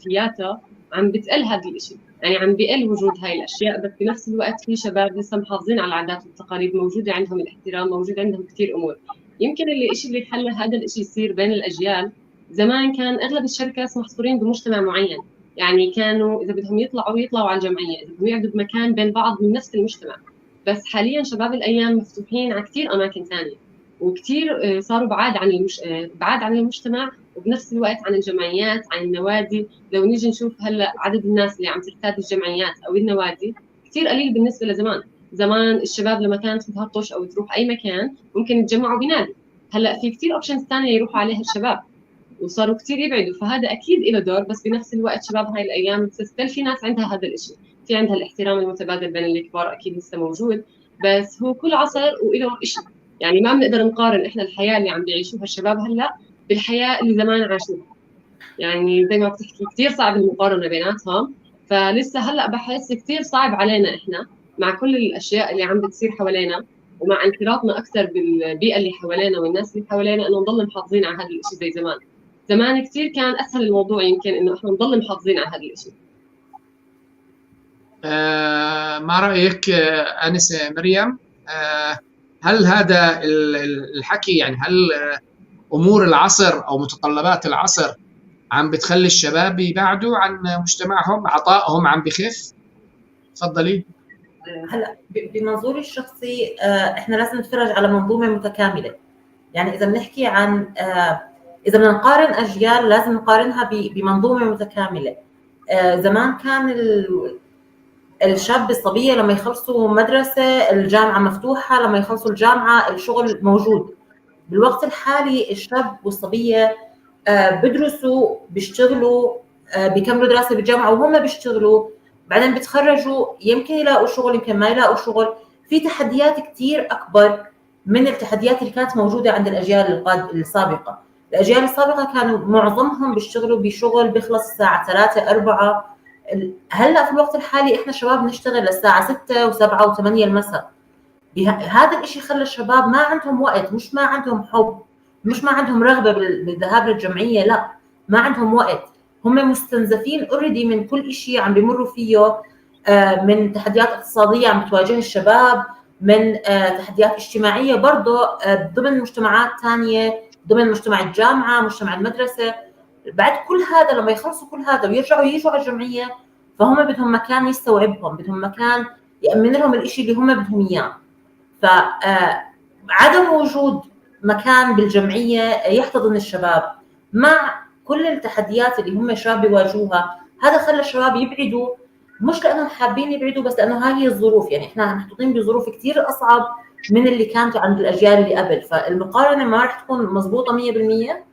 فياته عم بتقل هذا الشيء، يعني عم بقل وجود هاي الاشياء، بس بنفس الوقت في شباب لسه محافظين على العادات والتقاليد، موجودة عندهم الاحترام، موجود عندهم كثير امور. يمكن الشيء اللي خلى هذا الشيء يصير بين الاجيال، زمان كان اغلب الشركات محصورين بمجتمع معين، يعني كانوا اذا بدهم يطلعوا يطلعوا على الجمعية، اذا بدهم يقعدوا بمكان بين بعض من نفس المجتمع. بس حاليا شباب الايام مفتوحين على كثير اماكن ثانية، وكثير صاروا بعاد عن المجتمع، وبنفس الوقت عن الجمعيات، عن النوادي. لو نيجي نشوف هلا عدد الناس اللي عم ترتاد الجمعيات او النوادي كثير قليل بالنسبة لزمان. زمان الشباب لما كانت تهطش او تروح اي مكان ممكن يتجمعوا بنادي، هلا في كثير options ثانية يروحوا عليها الشباب، وصاروا كثير يبعدوا، فهذا اكيد له دور. بس بنفس الوقت شباب هاي الايام still في ناس عندها هذا الشيء، في عندها الاحترام المتبادل بين الكبار اكيد لسه موجود، بس هو كل عصر وله شيء. يعني ما بنقدر نقارن احنا الحياة اللي عم بيعيشوها الشباب هلا بالحياة اللي زمان عاشوها، يعني زي ما بتحكي كثير صعب المقارنة بيناتهم. فلسه هلا بحس كثير صعب علينا احنا مع كل الاشياء اللي عم بتصير حوالينا، ومع انخراطنا اكثر بالبيئة اللي حوالينا والناس اللي حوالينا، انه نضل محافظين على هذا الشيء زي زمان. زمان كثير كان اسهل الموضوع يمكن انه احنا نضل محافظين على هذا الشيء. ما رايك انسه مريم؟ هل هذا الحكي، يعني هل امور العصر او متطلبات العصر عم بتخلي الشباب يبعدوا عن مجتمعهم، عطائهم عم بخف؟ تفضلي. هلا بمنظوري الشخصي احنا لازم نتفرج على منظومة متكاملة. يعني اذا بنحكي عن اذا بدنا نقارن اجيال لازم نقارنها بمنظومة متكاملة. زمان كان الشاب الصبية لما يخلصوا مدرسه الجامعة مفتوحة، لما يخلصوا الجامعة الشغل موجود. بالوقت الحالي الشاب والصبيه بدرسوا، بيشتغلوا، بيكملوا دراسة بالجامعة وهم بيشتغلوا، بعدين بتخرجوا يمكن يلاقوا شغل يمكن ما يلاقوا شغل. في تحديات كثير اكبر من التحديات اللي كانت موجودة عند الاجيال السابقة. الاجيال السابقة كانوا معظمهم بيشتغلوا بشغل بيخلص الساعة 3 4. هلا في الوقت الحالي احنا شباب نشتغل للساعة 6 و7 و8 المساء. هذا الشيء خلى الشباب ما عندهم وقت، مش ما عندهم حب، مش ما عندهم رغبة بالذهاب للجمعية، لا ما عندهم وقت. هم مستنزفين already من كل شيء عم بيمروا فيه، من تحديات اقتصادية عم بتواجه الشباب، من تحديات اجتماعية برضه ضمن مجتمعات ثانية، ضمن مجتمع الجامعة، مجتمع المدرسة. بعد كل هذا لما يخلصوا كل هذا ويرجعوا يجوا على الجمعية، فهم بدهم مكان يستوعبهم، بدهم مكان يأمن لهم الإشي اللي هم بدهم اياه. فعدم وجود مكان بالجمعيه يحتضن الشباب مع كل التحديات اللي هم الشباب بيواجهوها، هذا خلى الشباب يبعدوا، مش لانهم حابين يبعدوا، بس لانه هاي هي الظروف. يعني احنا محطوطين بظروف كثير اصعب من اللي كانت عند الاجيال اللي قبل، فالمقارنه ما راح تكون مضبوطة 100%.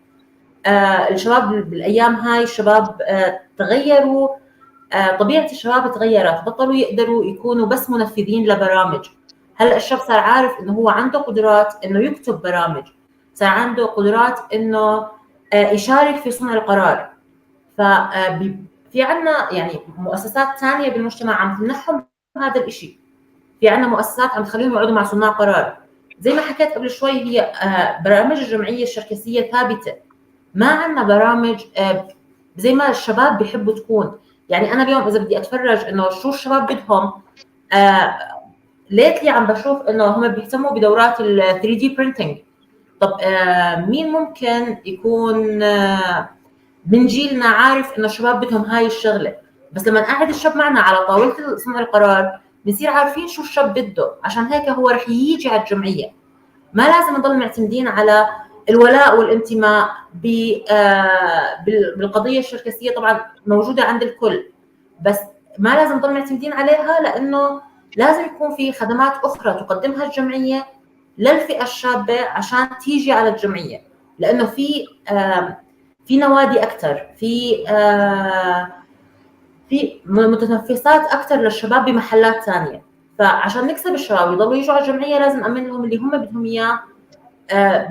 الشباب بالايام هاي الشباب تغيروا، طبيعة الشباب تغيرت، بطلوا يقدروا يكونوا بس منفذين لبرامج. هلا الشاب صار عارف انه هو عنده قدرات انه يكتب برامج، صار عنده قدرات انه يشارك في صنع القرار. ففي عندنا يعني مؤسسات ثانية بالمجتمع عم تمنحهم هذا الشيء، في عندنا مؤسسات عم تخليهم يقعدوا مع صناع قرار. زي ما حكيت قبل شوي، هي برامج الجمعية الشركسيه ثابتة، ما عندنا برامج زي ما الشباب بيحبوا تكون. يعني انا اليوم اذا بدي اتفرج انه شو الشباب بدهم، lately عم بشوف انه هم بيهتموا بدورات ال 3D printing. طب مين ممكن يكون من جيلنا عارف انه الشباب بدهم هاي الشغلة؟ بس لما نقعد الشاب معنا على طاولة صنع القرار بنصير عارفين شو الشاب بده، عشان هيك هو رح يجي على الجمعية. ما لازم نضل معتمدين على الولاء والانتماء بالقضية الشركسيه، طبعا موجودة عند الكل، بس ما لازم نضل معتمدين عليها، لانه لازم يكون في خدمات اخرى تقدمها الجمعية للفئه الشابة عشان تيجي على الجمعية، لانه في نوادي اكثر، في متنفسات اكثر للشباب بمحلات ثانية. فعشان نكسب الشباب يضلوا يجوا على الجمعية لازم نامن لهم اللي هم بدهم اياه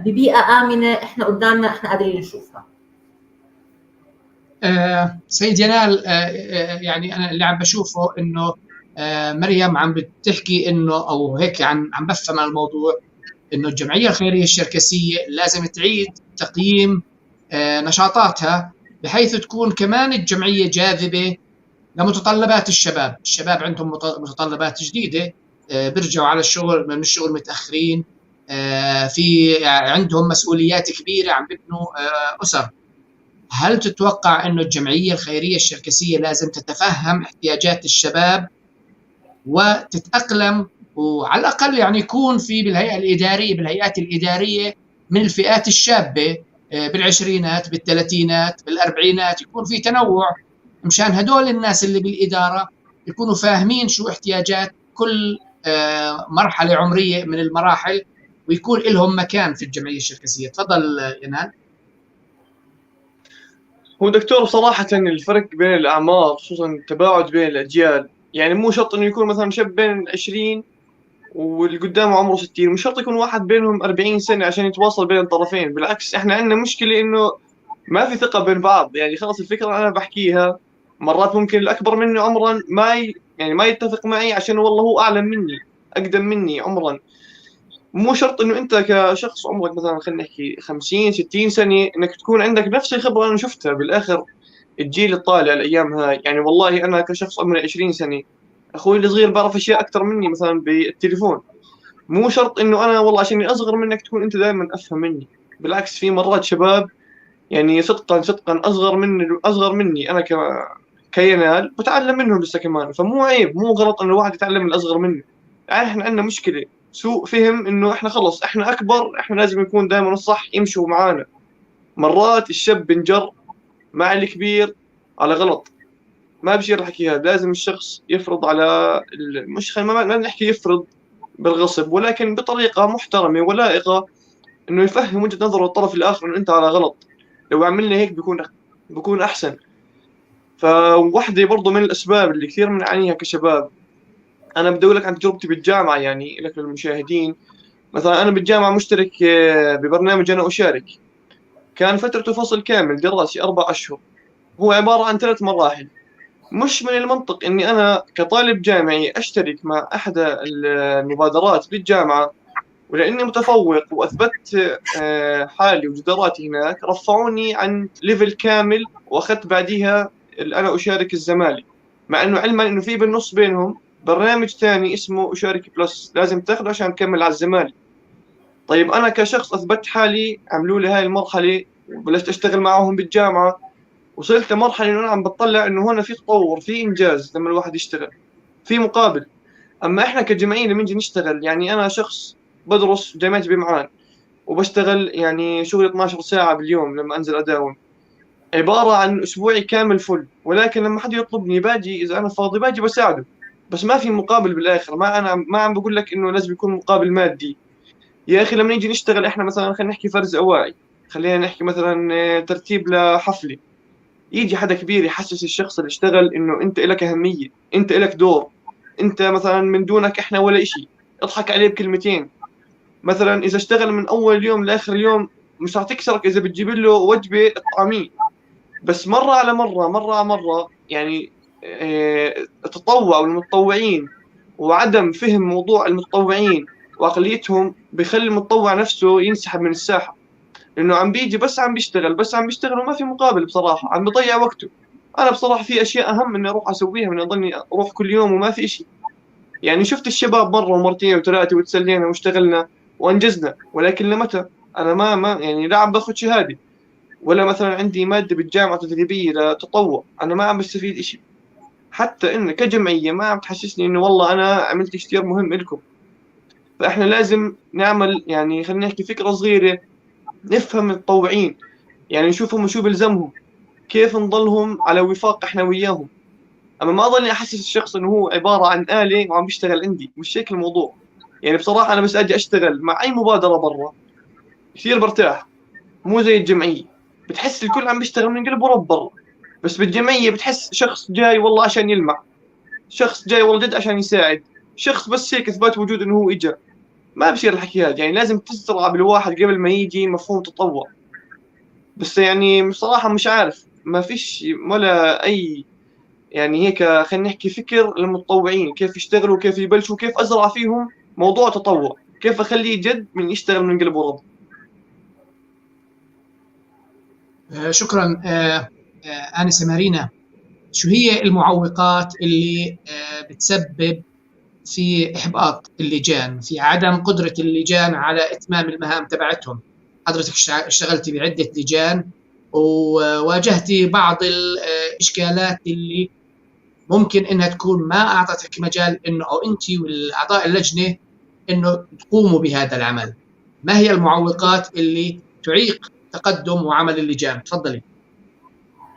ببيئه امنه احنا قدامنا احنا قادرين نشوفها. سيد ينال، يعني انا اللي عم بشوفه انه مريم عم بتحكي انه، او هيك عم بفهم الموضوع، انه الجمعية الخيرية الشركسيه لازم تعيد تقييم نشاطاتها بحيث تكون كمان الجمعية جاذبة لمتطلبات الشباب. الشباب عندهم متطلبات جديدة، بيرجعوا على الشغل من الشغل متاخرين، في عندهم مسؤوليات كبيرة، عم ببنوا اسر. هل تتوقع انه الجمعية الخيرية الشركسيه لازم تتفهم احتياجات الشباب وتتاقلم وعلى الاقل يعني يكون في بالهيئة الادارية، بالهيئات الادارية من الفئات الشابة، بالعشرينات، بالثلاثينات، بالاربعينات، يكون في تنوع مشان هدول الناس اللي بالادارة يكونوا فاهمين شو احتياجات كل مرحلة عمرية من المراحل، ويكون لهم مكان في الجمعية الشركسيه. تفضل ينال. هو دكتور بصراحة الفرق بين الاعمار، خصوصا التباعد بين الاجيال، يعني مو شرط انه يكون مثلا شاب بين 20 واللي قدامه عمره 60، مش شرط يكون واحد بينهم 40 سنة عشان يتواصل بين الطرفين. بالعكس احنا عندنا مشكلة انه ما في ثقة بين بعض، يعني خلص الفكرة انا بحكيها مرات ممكن الاكبر مني عمرا ما يعني ما يتفق معي عشان والله هو اعلم مني، اقدم مني عمرا. مو شرط انه انت كشخص عمرك مثلا خلينا نحكي 50 60 سنة انك تكون عندك نفس الخبرة انا شفتها. بالاخر الجيل الطالع الايام هاي، يعني والله انا كشخص عمري 20 سنة، اخوي الصغير بعرف اشياء اكثر مني مثلا بالتليفون. مو شرط انه انا والله عشان اصغر منك تكون انت دائما افهم مني. بالعكس في مرات شباب يعني صدقا صدقا اصغر مني انا كينال بتعلم منهم لسه كمان. فمو عيب، مو غلط انه الواحد يتعلم من الاصغر منه. يعني احنا عندنا مشكلة سوء فهم انه احنا خلص احنا اكبر، احنا لازم يكون دائما الصح يمشوا معانا. مرات الشاب بنجر مع الكبير على غلط، ما بصير الحكي هذا. لازم الشخص يفرض على مش ما نحكي يفرض بالغصب، ولكن بطريقة محترمه ولائقه انه يفهم وجهه نظره الطرف الاخر انه انت على غلط، لو عملنا هيك بيكون احسن. فوحده برضه من الاسباب اللي كثير بنعانيها كشباب، انا بدي اقول لك عن تجربتي بالجامعة، يعني لك للمشاهدين، مثلا انا بالجامعة مشترك ببرنامج انا اشارك، كان فترته فصل كامل دراسي 4 أشهر، هو عبارة عن 3 مراحل. مش من المنطق اني انا كطالب جامعي اشترك مع احد المبادرات بالجامعة، ولاني متفوق واثبت حالي وجداراتي هناك رفعوني عن level كامل، واخذت بعديها انا اشارك الزمالي، مع انه علما انه في بالنص بينهم برنامج ثاني اسمه اشارك plus لازم تاخذه عشان تكمل على الزمالي. طيب انا كشخص اثبت حالي، عملوا لي هاي المرحلة وبلشت اشتغل معهم بالجامعة، وصلت لمرحلة انه انا عم بطلع انه هون في تطور، في انجاز لما الواحد يشتغل، في مقابل. اما احنا كجمعية لما نجي نشتغل، يعني انا شخص بدرس جامعه بمعان وبشتغل يعني شغلي 12 ساعة باليوم لما انزل اداوم، عبارة عن اسبوعي كامل full، ولكن لما حد يطلبني باجي، اذا انا فاضي باجي بساعده، بس ما في مقابل بالاخر. ما انا ما عم بقول لك انه لازم يكون مقابل مادي. يا اخي لما نيجي نشتغل احنا مثلا، خلينا نحكي فرز اواعي، خلينا نحكي مثلا ترتيب لحفله، يجي حدا كبير يحسس الشخص اللي اشتغل انه انت لك اهمية، انت لك دور، انت مثلا من دونك احنا ولا إشي، اضحك عليه بكلمتين. مثلا اذا اشتغل من اول يوم لاخر يوم مش راح تكسرك اذا بتجيب له وجبة تطعميه، بس مرة على مرة، مرة على مرة، يعني التطوع والمتطوعين وعدم فهم موضوع المتطوعين وعقليتهم بخلي المتطوع نفسه ينسحب من الساحة، لانه عم بيجي بس عم بيشتغل، بس عم بيشتغل وما في مقابل. بصراحة عم بضيع وقته. انا بصراحة في اشياء اهم اني اروح اسويها من اضلني اروح كل يوم وما في شيء. يعني شفت الشباب مرة ومرتين وثلاثة وتسلينا واشتغلنا وانجزنا، ولكن لمتى؟ انا ما يعني لا عم باخذ شهادة، ولا مثلا عندي مادة بالجامعة تدريبية لتطوع، انا ما عم بستفيد شيء. حتى إن كجمعية ما عم تحسسني انه والله انا عملت كثير مهم لكم. فاحنا لازم نعمل يعني خلينا نحكي فكرة صغيرة، نفهم المتطوعين، يعني نشوفهم شو بلزمهم، كيف نضلهم على وفاق احنا وياهم. اما ما اضلني احسس الشخص انه هو عبارة عن آلة وعم بيشتغل عندي، مش هيك الموضوع. يعني بصراحة انا بس اجي اشتغل مع اي مبادرة برا كثير برتاح، مو زي الجمعية بتحس الكل عم بيشتغل من قلب ورب برا، بس بالجمعيه بتحس شخص جاي والله عشان يلمع، شخص جاي والله جد عشان يساعد، شخص بس هيك اثبات وجود انه هو اجى. ما بصير الحكي هذا، يعني لازم تزرع بالواحد قبل ما يجي مفهوم تطوع. بس يعني بصراحة مش عارف، ما فيش ولا اي يعني هيك خلينا نحكي فكر للمتطوعين كيف يشتغلوا، كيف يبلشوا، كيف ازرع فيهم موضوع تطوع، كيف اخليه جد من يشتغل من قلب ورب. شكرا آنسة مارينا. شو هي المعوقات اللي بتسبب في إحباط اللجان، في عدم قدرة اللجان على إتمام المهام تبعتهم؟ حضرتك اشتغلتي بعدة لجان وواجهتي بعض الإشكالات اللي ممكن انها تكون ما اعطتك مجال انه او انت والاعضاء اللجنة انه تقوموا بهذا العمل؟ ما هي المعوقات اللي تعيق تقدم وعمل اللجان؟ تفضلي.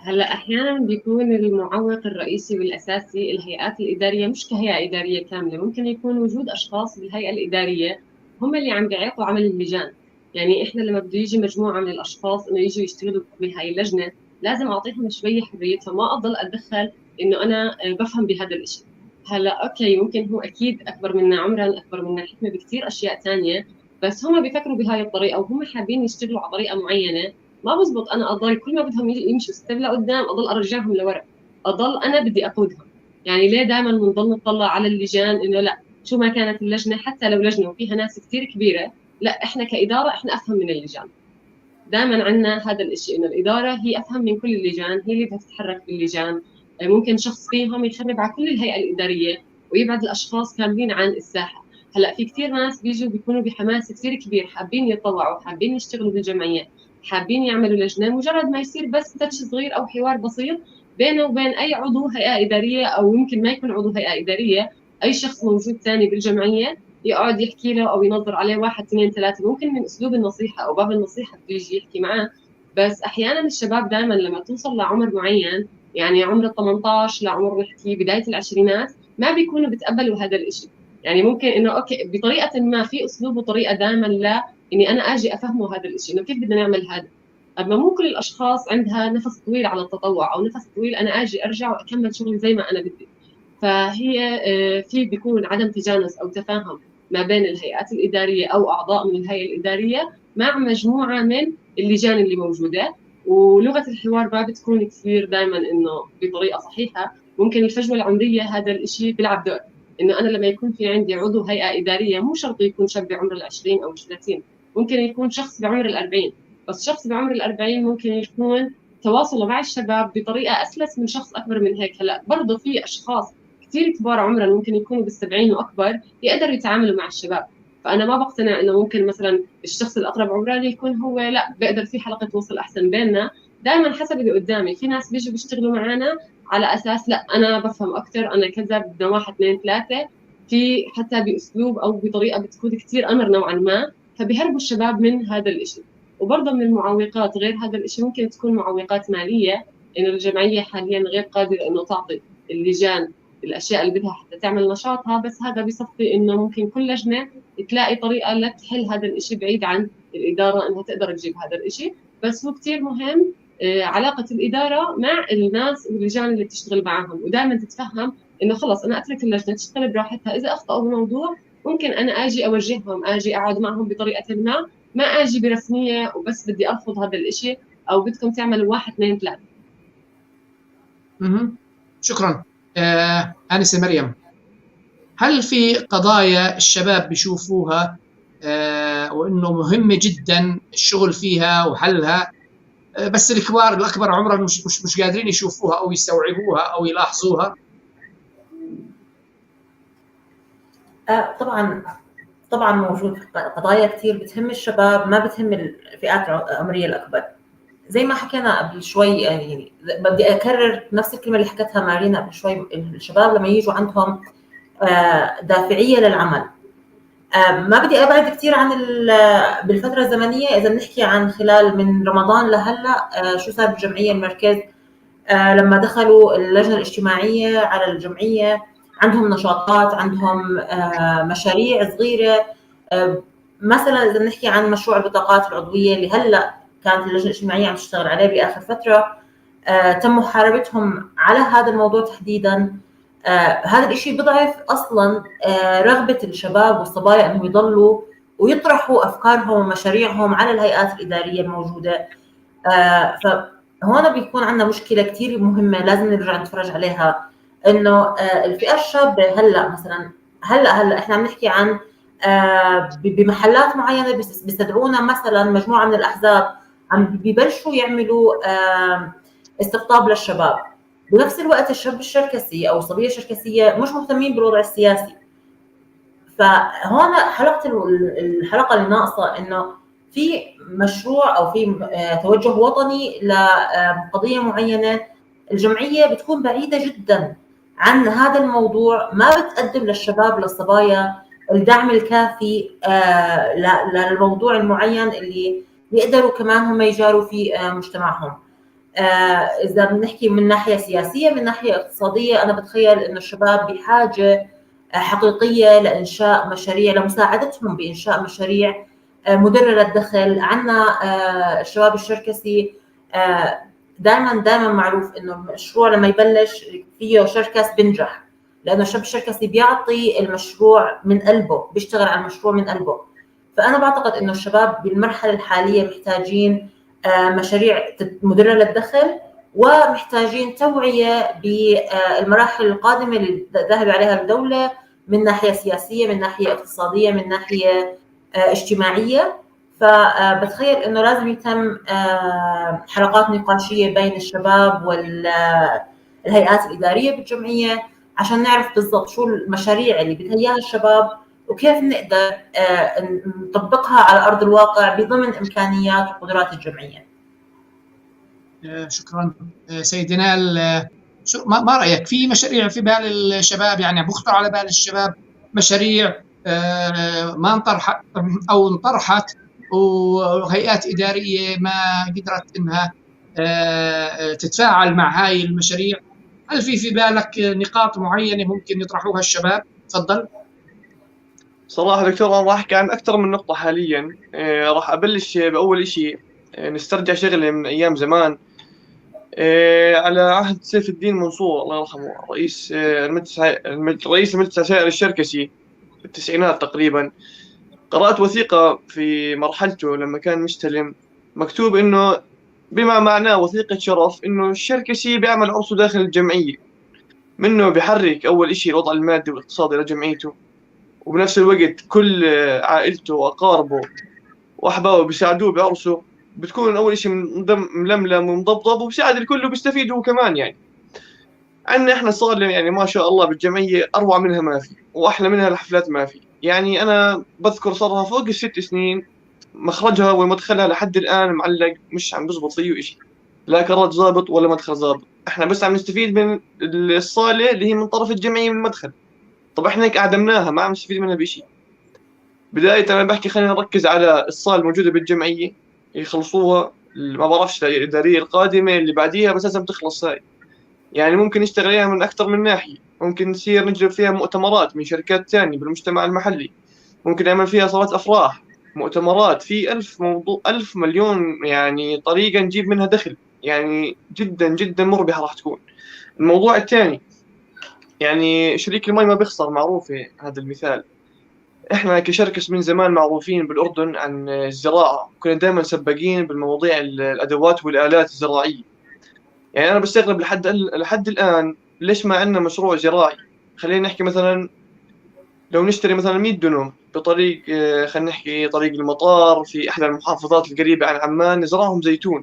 هلا احيانا بيكون المعوق الرئيسي والاساسي الهيئات الادارية، مش كهيئة ادارية كاملة، ممكن يكون وجود اشخاص بالهيئة الادارية هم اللي عم بيعيقوا عمل اللجان. يعني احنا لما بده يجي مجموعة من الاشخاص انه يجوا يشتغلوا بهاي اللجنة، لازم اعطيهم شوية حريتهم، ما اضل اتدخل انه انا بفهم بهذا الشيء. هلا okay، ممكن هو اكيد اكبر منا عمرا، اكبر منا حكمه بكثير اشياء ثانية، بس هم بيفكروا بهاي الطريقة وهم حابين يشتغلوا على طريقه معينة. ما بزبط انا اضل كل ما بدهم يمشوا step لقدام اضل ارجعهم لورا، اضل انا بدي اقودهم. يعني ليه دائما بنضل نطلع على اللجان انه لا، شو ما كانت اللجنة، حتى لو لجنة وفيها ناس كثير كبيرة، لا احنا كادارة احنا افهم من اللجان. دائما عندنا هذا الشيء انه الادارة هي افهم من كل اللجان، هي اللي بدها تتحرك باللجان. ممكن شخص فيهم يخرب على كل الهيئة الادارية ويبعد الاشخاص كاملين عن الساحة. هلا في كثير ناس بيجوا بيكونوا بحماس كثير كبير، حابين يتطوعوا، حابين يشتغلوا بالجمعيه، حابين يعملوا لجنة، مجرد ما يصير بس touch صغير او حوار بسيط بينه وبين اي عضو هيئة ادارية، او يمكن ما يكون عضو هيئة ادارية، اي شخص موجود ثاني بالجمعيه، يقعد يحكي له او ينظر عليه 1 2 3، ممكن من اسلوب النصيحة او باب النصيحة بده يجي يحكي معاه. بس احيانا الشباب دائما لما توصل لعمر معين، يعني عمر ال 18 لعمر نحكي بداية العشرينات، ما بيكونوا بتقبلوا هذا الشيء. يعني ممكن انه okay بطريقة ما في اسلوب وطريقه دائما لا اني انا اجي افهمه هذا الشيء، انه كيف بدنا نعمل هذا. اما مو كل الاشخاص عندها نفس طويل على التطوع او نفس طويل انا اجي ارجع واكمل شغلي زي ما انا بدي. فهي في بيكون عدم تجانس او تفاهم ما بين الهيئات الادارية او اعضاء من الهيئة الادارية مع مجموعة من اللجان اللي موجودة، ولغة الحوار ما بتكون كثير دائما انه بطريقة صحيحه. ممكن الفجوة العمرية هذا الشيء بيلعب دور، انه انا لما يكون في عندي عضو هيئة ادارية مو شرط يكون شاب بعمر ال20 او ال30، ممكن يكون شخص بعمر ال40، بس شخص بعمر ال40 ممكن يكون تواصله مع الشباب بطريقة اسلس من شخص اكبر من هيك. هلا برضه في اشخاص كثير كبار عمرا ممكن يكونوا بال70 واكبر يقدروا يتعاملوا مع الشباب، فانا ما بقتنع انه ممكن مثلا الشخص الاقرب عمرا يكون هو لا بقدر في حلقة وصل احسن بيننا. دائما حسب اللي قدامي، في ناس بيجوا بيشتغلوا معنا على اساس لا انا بفهم اكثر، انا كذا، بدنا 1 2 3، في حتى باسلوب او بطريقة بتكون كثير امر نوعا ما، فبيهربوا الشباب من هذا الشيء. وبرضه من المعوقات غير هذا الشيء ممكن تكون معوقات ماليه، انه الجمعية حاليا غير قادرة انه تعطي اللجان الاشياء اللي بدها حتى تعمل نشاطها، بس هذا بصفي انه ممكن كل لجنة تلاقي طريقه لتحل هذا الشيء بعيد عن الادارة انها تقدر تجيب هذا الشيء. بس هو كثير مهم علاقة الادارة مع الناس واللجان اللي بتشتغل معهم، ودائما تتفهم انه خلص انا اترك اللجنة تشتغل براحتها، اذا اخطاوا بموضوع ممكن انا اجي اوجههم، اجي اقعد معهم بطريقة ما، ما اجي برسميه وبس بدي ارفض هذا الشيء او بدكم تعملوا 1 2 3. شكرا. آنسة مريم، هل في قضايا الشباب بيشوفوها وإنه مهمة جدا الشغل فيها وحلها، بس الكبار الأكبر عمرا مش قادرين يشوفوها أو يستوعبوها أو يلاحظوها؟ طبعا موجود قضايا كثير بتهم الشباب ما بتهم الفئات العمرية الأكبر. زي ما حكينا قبل شوي، يعني بدي اكرر نفس الكلمة اللي حكتها مارينا قبل شوي، الشباب لما يجوا عندهم دافعيه للعمل. ما بدي ابعد كثير عن بالفترة الزمنية، اذا بنحكي عن خلال من رمضان لهلا شو صار بالجمعيه المركز، لما دخلوا اللجنة الاجتماعية على الجمعية عندهم نشاطات، عندهم مشاريع صغيرة. مثلا اذا بنحكي عن مشروع البطاقات العضوية اللي هلا كانت اللجنة الاجتماعية عم تشتغل عليه باخر فترة، تم محاربتهم على هذا الموضوع تحديدا. هذا الشيء بضعف اصلا رغبة الشباب والصبايا انهم يضلوا ويطرحوا افكارهم ومشاريعهم على الهيئات الادارية الموجودة. فهون بيكون عندنا مشكلة كثير مهمة لازم نرجع نتفرج عليها، انه الفئة الشابة هلا مثلا، هلا احنا عم نحكي عن بمحلات معينة بيستدعونا مثلا مجموعة من الاحزاب عم ببلشوا يعملوا استقطاب للشباب. بنفس الوقت الشاب الشركسي او الصبية الشركسيه مش مهتمين بالوضع السياسي. فهون حلقة الحلقة اللي ناقصه انه في مشروع او في توجه وطني لقضيه معينة، الجمعية بتكون بعيدة جدا عن هذا الموضوع ما بتقدم للشباب للصبايا الدعم الكافي للموضوع المعين اللي يقدروا كمان هم يجاروا فيه مجتمعهم. إذا بنحكي من ناحية سياسية، من ناحية اقتصادية، أنا بتخيل إنه الشباب بحاجة حقيقية لإنشاء مشاريع، لمساعدتهم بإنشاء مشاريع مدرة للدخل. عندنا الشباب الشركسي دائما معروف إنه المشروع لما يبلش فيه شركس بنجح، لأنه الشاب الشركسي بيعطي المشروع من قلبه، بيشتغل على المشروع من قلبه. فأنا بعتقد إنه الشباب بالمرحلة الحالية محتاجين مشاريع مدرة للدخل، ومحتاجين توعية بالمراحل القادمة اللي ذاهبة عليها الدولة من ناحية سياسية، من ناحية اقتصادية، من ناحية اجتماعية. فبتخيل إنه لازم يتم حلقات نقاشية بين الشباب والهيئات الإدارية بالجمعية عشان نعرف بالضبط شو المشاريع اللي بدها إياها الشباب وكيف نقدر نطبقها على أرض الواقع بضمن إمكانيات وقدرات الجمعية. شكرا سيد ينال. شو ما رأيك في مشاريع في بال الشباب؟ يعني بخطر على بال الشباب مشاريع ما انطرحت أو انطرحت وهيئات إدارية ما قدرت إنها تتفاعل مع هاي المشاريع؟ هل في بالك نقاط معينة ممكن يطرحوها الشباب؟ تفضل. صراحة دكتور أنا راح أحكي عن أكثر من نقطة حاليا. راح أبلش بأول إشي نسترجع شغلة من أيام زمان، على عهد سيف الدين منصور الله يرحمه، رئيس المجلس رئيس المجلس العسكري الشركسي في التسعينات تقريبا. قرأت وثيقة في مرحلته لما كان مستلم، مكتوب إنه بما معناه وثيقة شرف إنه الشركسي بيعمل عرسه داخل الجمعية، منه بيحرك أول إشي الوضع المادي والاقتصادي لجمعيته، وبنفس الوقت كل عائلته وأقاربه وأحبابه بيساعدوه بعرسه، بتكون أول إشي ململم ومضبضب وبساعد الكل وبيستفيد هو كمان. يعني عندنا إحنا صار يعني ما شاء الله بالجمعية أروع منها ما في، وأحلى منها الحفلات ما في. يعني أنا بذكر صارها فوق ال6 سنين مخرجها ومدخلها لحد الآن معلق، مش عم بزبط فيه إشي، لا كراج ظابط ولا مدخل ظابط. إحنا بس عم نستفيد من الصالة اللي هي من طرف الجمعية من المدخل. طب إحنا هيك أعدمناها، ما عم نستفيد منها بشيء. بداية أنا بحكي خلينا نركز على الصالة الموجودة بالجمعية يخلصوها، ما بعرفش الإدارية القادمة اللي بعديها، بس لازم تخلص هاي. يعني ممكن نشتغل عليها من أكثر من ناحية، ممكن نصير نجلب فيها مؤتمرات من شركات ثانية بالمجتمع المحلي، ممكن نعمل فيها صالات أفراح، مؤتمرات، في 1000 موضوع، 1000 مليون يعني طريقة نجيب منها دخل، يعني جدا جدا مربحة راح تكون. الموضوع الثاني يعني شريك المي ما بيخسر، معروفة هذا المثال. احنا كشركس من زمان معروفين بالأردن عن الزراعة، كنا دائما سباقين بالمواضيع الأدوات والآلات الزراعية. يعني أنا بستغرب لحد الآن ليش ما عندنا مشروع زراعي. خلينا نحكي مثلا لو نشتري مثلا 100 دنم بطريق، خلينا نحكي طريق المطار في إحدى المحافظات القريبة عن عمان، نزرعهم زيتون.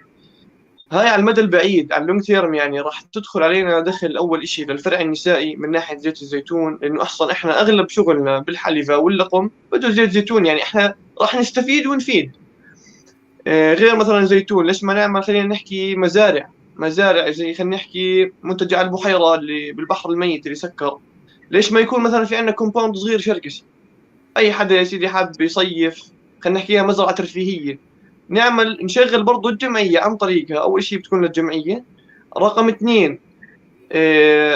هاي على المدى البعيد، على ال long term، يعني راح تدخل علينا دخل أول إشي للفرع النسائي من ناحية زيت الزيتون، لأنه أصلا إحنا أغلب شغلنا بالحلفة واللقم بده زيت زيتون، يعني إحنا راح نستفيد ونفيد. غير مثلا زيتون، ليش ما نعمل خلينا نحكي مزارع زي خلينا نحكي منتجع البحيرة اللي بالبحر الميت اللي سكر، ليش ما يكون مثلا في عندنا compound صغير شركسي، أي حدا يا سيدي حاب يصيف، خلينا نحكيها مزرعة ترفيهية، نعمل نشغل برضو الجمعية عن طريقها. أول شيء بتكون للجمعية. رقم 2،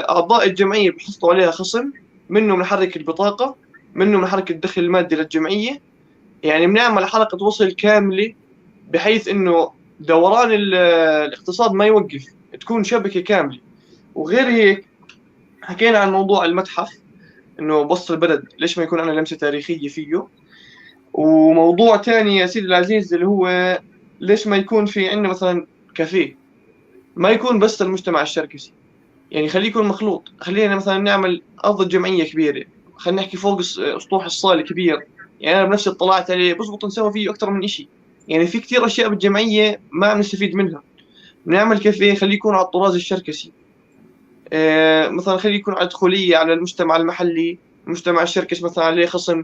أعضاء الجمعية بحصلوا عليها خصم، منه بنحرك البطاقة، منه بنحرك الدخل المادي للجمعية. يعني بنعمل حلقة وصل كاملة بحيث إنه دوران الاقتصاد ما يوقف، تكون شبكة كاملة. وغير هيك حكينا عن موضوع المتحف إنه بسط البلد ليش ما يكون عندنا لمسة تاريخية فيه. وموضوع تاني يا سيدي العزيز اللي هو ليش ما يكون في عندنا مثلا كافيه، ما يكون بس المجتمع الشركسي، يعني خليه يكون مخلوط. خلينا مثلا نعمل أرض جمعية كبيرة، خلينا نحكي فوق سطوح الصالة كبير. يعني أنا بنفسي اطلعت عليه، بزبط نسوي فيه أكثر من إشي. يعني في كثير أشياء بالجمعية ما عم نستفيد منها. بنعمل كافيه خليه يكون على الطراز الشركسي، مثلا خليه يكون على دخولية على المجتمع المحلي، المجتمع الشركسي مثلا عليه خصم.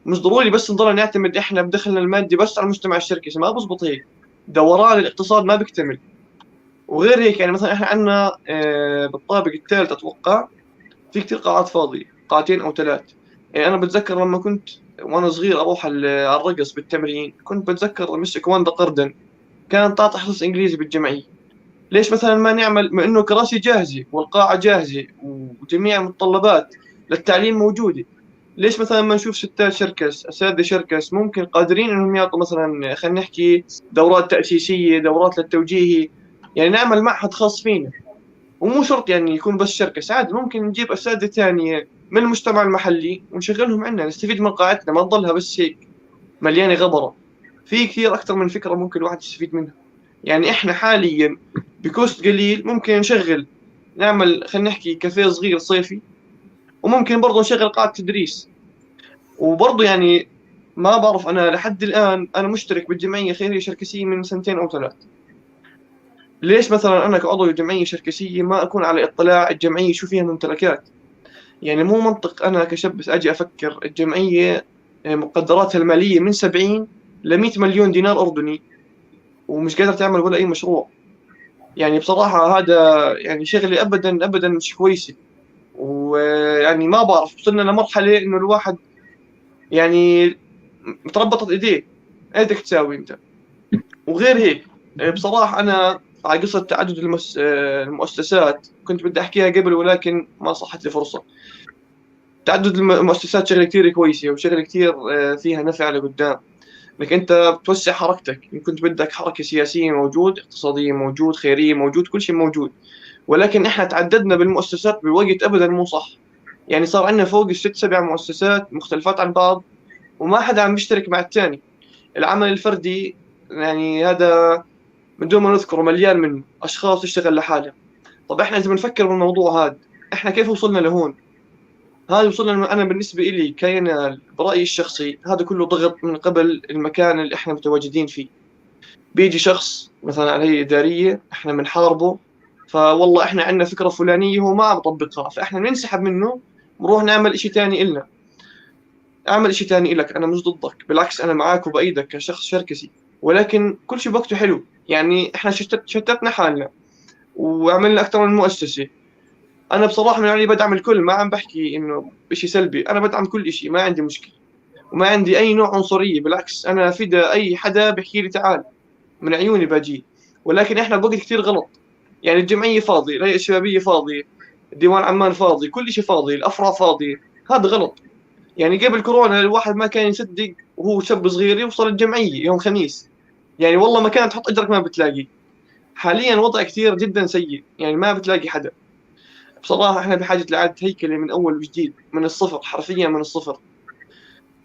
مش ضروري بس نضل نعتمد احنا بدخلنا المادي بس على المجتمع الشركسي، ما بزبط هيك، دوران الاقتصاد ما بيكتمل. وغير هيك يعني مثلا احنا عندنا بالطابق الثالث اتوقع في كثير قاعات فاضية، قاعتين أو ثلاث. يعني أنا بتذكر لما كنت وأنا صغير أروح على الرقص بالتمرين، كنت بتذكر مس كواندا قردن كانت تعطي حصص إنجليزي بالجمعية. ليش مثلا ما نعمل، ما إنه كراسي جاهزة والقاعة جاهزة وجميع المتطلبات للتعليم موجودة، ليش مثلا ما نشوف ستات شركس، اساتذة شركس ممكن قادرين انهم يعطوا مثلا خلينا نحكي دورات تاسيسيه، دورات للتوجيهي، يعني نعمل معهد خاص فينا. ومو شرط يعني يكون بس شركس، عادي ممكن نجيب اساتذة ثانية من المجتمع المحلي ونشغلهم عندنا، نستفيد من قاعتنا، ما تضلها بس هيك مليانة غبرة. في كثير اكثر من فكرة ممكن الواحد يستفيد منها. يعني احنا حاليا ب cost قليل ممكن نشغل، نعمل خلينا نحكي كافيه صغير صيفي، وممكن برضه نشغل قاعة تدريس. وبرضه يعني ما بعرف، أنا لحد الآن أنا مشترك بالجمعية الخيرية الشركسية من سنتين أو ثلاث. ليش مثلا أنا كعضو جمعية شركسية ما أكون على اطلاع الجمعية شو فيها ممتلكات؟ يعني مو منطق أنا كشاب بس أجي أفكر الجمعية مقدراتها المالية من 70 ل 100 مليون دينار أردني ومش قادرة تعمل ولا أي مشروع. يعني بصراحة هذا يعني شغلة أبدا أبدا مش كويسة. ويعني ما بعرف، وصلنا لمرحلة إنه الواحد يعني متربطت إيديه، إيه بدك تساوي أنت؟ وغير هيك بصراحة أنا على قصة تعدد المؤسسات كنت بدي أحكيها قبل ولكن ما صحت لي فرصة. تعدد المؤسسات شغلة كتير كويسة وشغلة كتير فيها نفع لقدام، انك انت بتوسع حركتك. ان كنت بدك حركة سياسية موجود، اقتصادية موجود، خيرية موجود، كل شيء موجود. ولكن احنا تعددنا بالمؤسسات بوقت ابدا مو صح. يعني صار عندنا فوق الست سبع مؤسسات مختلفات عن بعض وما حدا عم يشترك مع الثاني. العمل الفردي يعني هذا من دون ما نذكره مليان من اشخاص تشتغل لحالها. طب احنا اذا بنفكر بالموضوع هذا، احنا كيف وصلنا لهون؟ هذا وصلنا، انا بالنسبة لي كينال برايي الشخصي هذا كله ضغط من قبل المكان اللي احنا متواجدين فيه. بيجي شخص مثلا على هيئة ادارية احنا بنحاربه، فوالله احنا عندنا فكرة فلانيه هو ما عم يطبقها، فاحنا بننسحب منه بنروح نعمل اشي ثاني إلنا. اعمل اشي ثاني إلك، انا مش ضدك، بالعكس انا معك وبأيدك كشخص شركسي، ولكن كل شيء بوقته حلو. يعني احنا شتتنا حالنا وعملنا اكثر من مؤسسة. انا بصراحة من يعني بدعم الكل، ما عم بحكي انه شيء سلبي، انا بدعم كل شيء، ما عندي مشكلة وما عندي اي نوع عنصرية، بالعكس انا فدا اي حدا بحكي لي تعال من عيوني باجي. ولكن احنا بوقت كثير غلط. يعني الجمعية فاضية، الهيئة الشبابية فاضية، ديوان عمان فاضي، كل شيء فاضي، الافرع فاضية، هذا غلط. يعني قبل كورونا الواحد ما كان يصدق وهو شاب صغير يوصل الجمعية يوم خميس، يعني والله ما كانت تحط اجرك ما بتلاقي. حاليا وضع كثير جدا سيء، يعني ما بتلاقي حدا. بصراحة احنا بحاجة لإعادة هيكلة من أول وجديد، من الصفر، حرفيا من الصفر.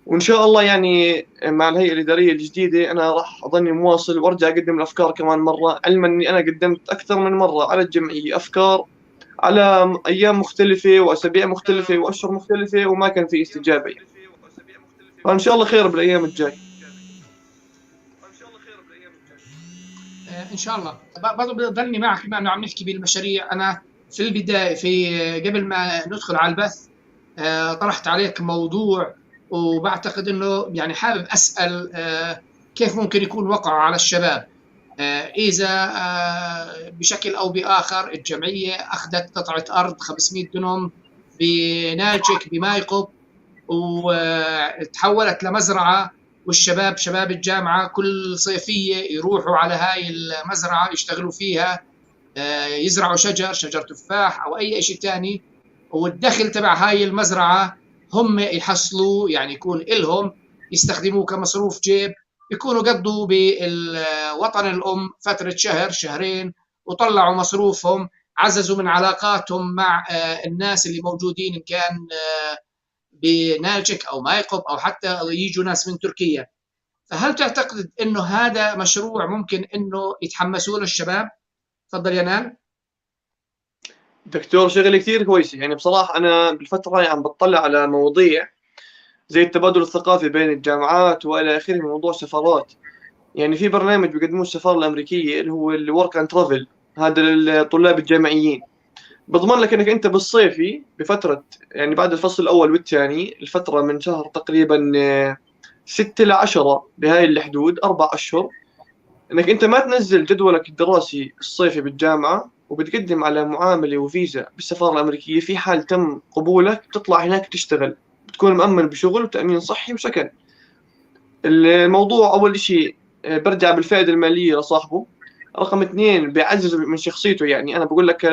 وإن شاء الله يعني مع الهيئة الإدارية الجديدة أنا راح أظني مواصل وأرجع أقدم الأفكار كمان مرة، علما إني أنا قدمت أكثر من مرة على الجمعية أفكار على أيام مختلفة وأسابيع مختلفة وأشهر مختلفة وما كان في استجابة يعني. فإن شاء الله خير بالأيام الجاية. إن شاء الله. برضه بضلني معك بما إنه عم نحكي بالمشاريع. أنا في البداية، في قبل ما ندخل على البث، طرحت عليك موضوع وبعتقد انه يعني حابب اسال كيف ممكن يكون وقعه على الشباب اذا بشكل او باخر الجمعية اخذت قطعه ارض 500 دنم بنالتشيك بمايقوب وتحولت لمزرعه، والشباب شباب الجامعة كل صيفية يروحوا على هاي المزرعة يشتغلوا فيها، يزرعوا شجر تفاح او اي شيء ثاني، والدخل تبع هاي المزرعة هم يحصلوا، يعني يكون إلهم يستخدموه كمصروف جيب، يكونوا قضوا بالوطن الأم فترة شهر شهرين وطلعوا مصروفهم، عززوا من علاقاتهم مع الناس اللي موجودين إن كان بنالتشيك أو مايقوب أو حتى يجوا ناس من تركيا. فهل تعتقد إنه هذا مشروع ممكن إنه يتحمسوا له الشباب؟ تفضل يا نال. دكتور شغل كثير كويس. يعني بصراحة أنا بالفترة هاي عم بطلع على مواضيع زي التبادل الثقافي بين الجامعات وإلى آخره، موضوع سفارات. يعني في برنامج بيقدموه السفارة الأمريكية اللي هو ال work and travel، هذا للطلاب الجامعيين، بضمن لك إنك أنت بالصيفي بفترة، يعني بعد الفصل الأول والثاني، الفترة من شهر تقريبا 6 ل 10 بهاي الحدود، 4 أشهر، إنك أنت ما تنزل جدولك الدراسي الصيفي بالجامعة وبتقدم على معاملة وفيزا بالسفارة الأمريكية. في حال تم قبولك بتطلع هناك تشتغل، بتكون مأمن بشغل وتأمين صحي وسكن. الموضوع أول شيء برجع بالفائدة المالية لصاحبه. رقم 2 بيعزز من شخصيته، يعني أنا بقول لك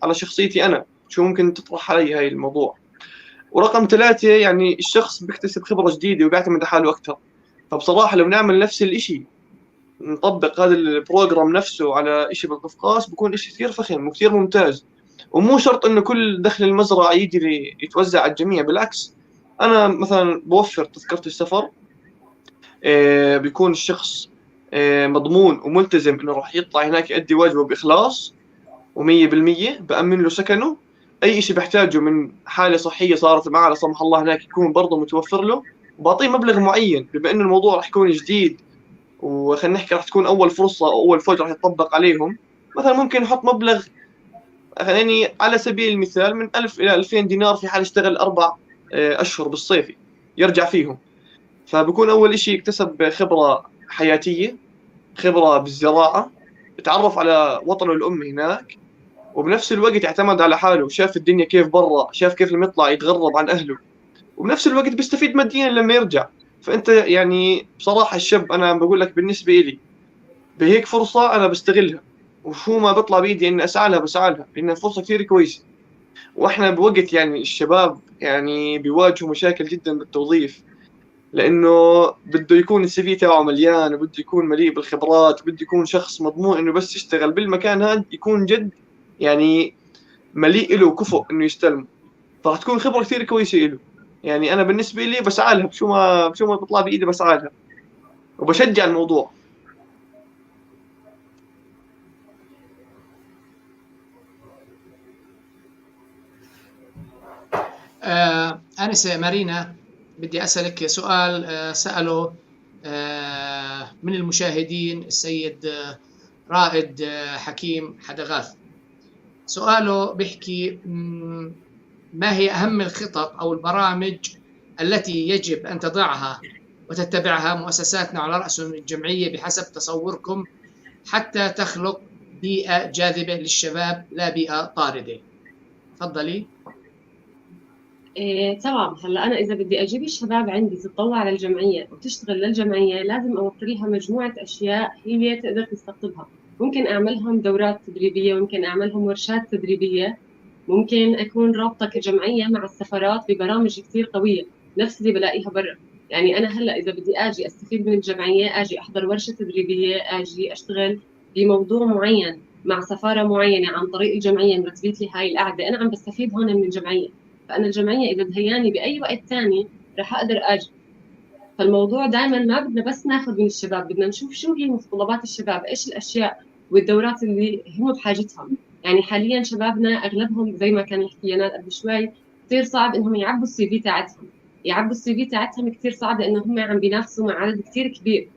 على شخصيتي أنا شو ممكن تطرح علي هاي الموضوع. ورقم 3 يعني الشخص بيكتسب خبرة جديدة وبيعتمد على حاله أكثر. فبصراحة لو نعمل نفس الإشي، نطبق هذا ال program نفسه على إشي بالقفقاس، بكون إشي كثير فخم وكثير ممتاز. ومو شرط إنه كل دخل المزرعة يجري يتوزع على الجميع، بالعكس أنا مثلا بوفر تذكرة السفر، بيكون الشخص مضمون وملتزم إنه راح يطلع هناك يؤدي واجبه بإخلاص و100%، بأمن له سكنه، أي شيء بيحتاجه من حالة صحية صارت معه لا سمح الله هناك يكون برضه متوفر له، وبعطيه مبلغ معين بما إنه الموضوع راح يكون جديد وخلينا نحكي راح تكون أول فرصة أو أول فوج راح يتطبق عليهم. مثلا ممكن نحط مبلغ يعني على سبيل المثال من 1000 إلى 2000 دينار في حال اشتغل 4 أشهر بالصيفي يرجع فيهم. فبكون أول إشي اكتسب خبرة حياتية، خبرة بالزراعة، تعرف على وطنه الأم هناك، وبنفس الوقت اعتمد على حاله وشاف الدنيا كيف برا، شاف كيف لما يطلع يتغرب عن أهله، وبنفس الوقت بيستفيد ماديا لما يرجع. فأنت يعني بصراحة الشاب أنا بقول لك بالنسبة إلي بهيك فرصة أنا بستغلها، وشو ما بطلع بإيدي إني أسعى لها بسعى لها، لأن فرصة كثير كويسة. وإحنا بوقت يعني الشباب يعني بيواجهوا مشاكل جدا بالتوظيف، لأنه بده يكون السي في تاعه مليان، وبده يكون مليء بالخبرات، وبده يكون شخص مضمون إنه بس يشتغل بالمكان هذا يكون جد يعني مليء له وكفؤ إنه يستلمه، فراح تكون خبرة كثير كويسة له. يعني أنا بالنسبة لي بسعى لها بشو ما بطلع بإيدي بسعى لها وبشجع الموضوع. أنسة مارينا، بدي أسألك سؤال سأله من المشاهدين السيد رائد حكيم حدغاث. سؤاله بيحكي: ما هي أهم الخطط أو البرامج التي يجب أن تضعها وتتبعها مؤسساتنا على رأسهم الجمعية بحسب تصوركم حتى تخلق بيئة جاذبة للشباب لا بيئة طاردة؟ تفضلي. تمام. هلا أنا إذا بدي أجيب الشباب عندي تتطوع للجمعية وتشتغل للجمعية، لازم أوفر لها مجموعة أشياء هي تقدر تستقطبها. ممكن أعملهم دورات تدريبية، ممكن أعملهم ورشات تدريبية، ممكن أكون رابطة كجمعية مع السفارات ببرامج كثير قوية نفس اللي بلاقيها برا. يعني أنا هلا إذا بدي أجي أستفيد من الجمعية، أجي أحضر ورشة تدريبية، أجي أشتغل بموضوع معين مع سفارة معينة عن طريق الجمعية مرتبت لي هاي القعدة، أنا عم بستفيد هون من الجمعية. فأنا الجمعية إذا دهياني بأي وقت ثاني رح أقدر أجي. فالموضوع دائما ما بدنا بس ناخذ من الشباب، بدنا نشوف شو هي متطلبات الشباب، إيش الأشياء والدورات اللي هم بحاجتهم. يعني حاليا شبابنا اغلبهم زي ما كان يحكي ينال قبل شوي، كثير صعب انهم يعبوا ال CV تاعتهم، يعبوا ال CV تاعتهم كثير صعب لانه هم عم بينافسوا مع عدد كثير كبير.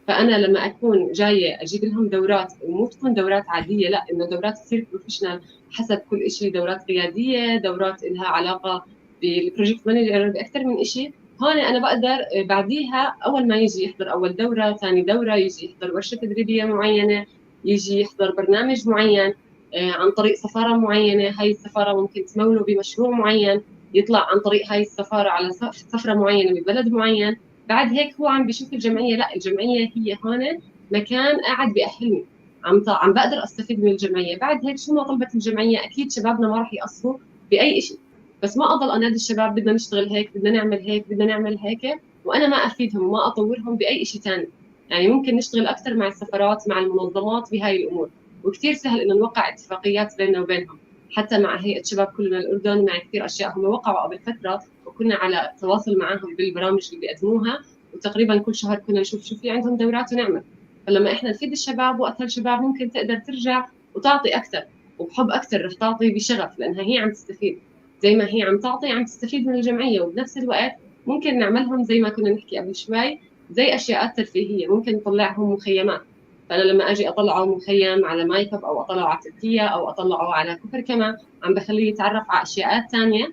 فانا لما اكون جاية اجيب لهم دورات، ومو تكون دورات عادية، لا، انه دورات كثير professional حسب كل شيء، دورات قيادية، دورات لها علاقة بال project manager، باكثر من شيء. هون انا بقدر بعديها اول ما يجي يحضر اول دوره، ثاني دوره، يجي يحضر ورشه تدريبية معينة، يجي يحضر برنامج معين عن طريق سفارة معينة، هاي السفارة ممكن تموله بمشروع معين، يطلع عن طريق هاي السفارة على سفرة معينة ببلد معين. بعد هيك هو عم بيشوف الجمعية، لا الجمعية هي هون مكان قاعد بيأهلني، عم بقدر أستفيد من الجمعية. بعد هيك شو ما طلبت الجمعية أكيد شبابنا ما راح يقصروا بأي شيء. بس ما أضل أنادي الشباب بدنا نشتغل هيك، بدنا نعمل هيك، بدنا نعمل هيك، وأنا ما أفيدهم وما أطورهم بأي شيء ثاني. يعني ممكن نشتغل أكثر مع السفارات، مع المنظمات بهاي الأمور، وكثير سهل إنه نوقع اتفاقيات بيننا وبينهم، حتى مع هيئة شباب كلنا الأردن، مع كثير أشياء هم وقعوا قبل فترة وكنا على تواصل معهم بالبرامج اللي بيقدموها، وتقريبا كل شهر كنا نشوف شو في عندهم دورات ونعمل. فلما إحنا نفيد الشباب وقتها الشباب ممكن تقدر ترجع وتعطي أكثر، وبحب أكثر رح تعطي بشغف، لأنها هي عم تستفيد زي ما هي عم تعطي، عم تستفيد من الجمعية. وبنفس الوقت ممكن نعملهم زي ما كنا نحكي قبل شوي زي أشياء ترفيهية، ممكن نطلعهم مخيمات. فأنا لما أجي أطلعه مخيم على مايكب، أو أطلعه على تركيا، أو أطلعه على كفر كما، عم بخليه يتعرف على أشياء ثانية.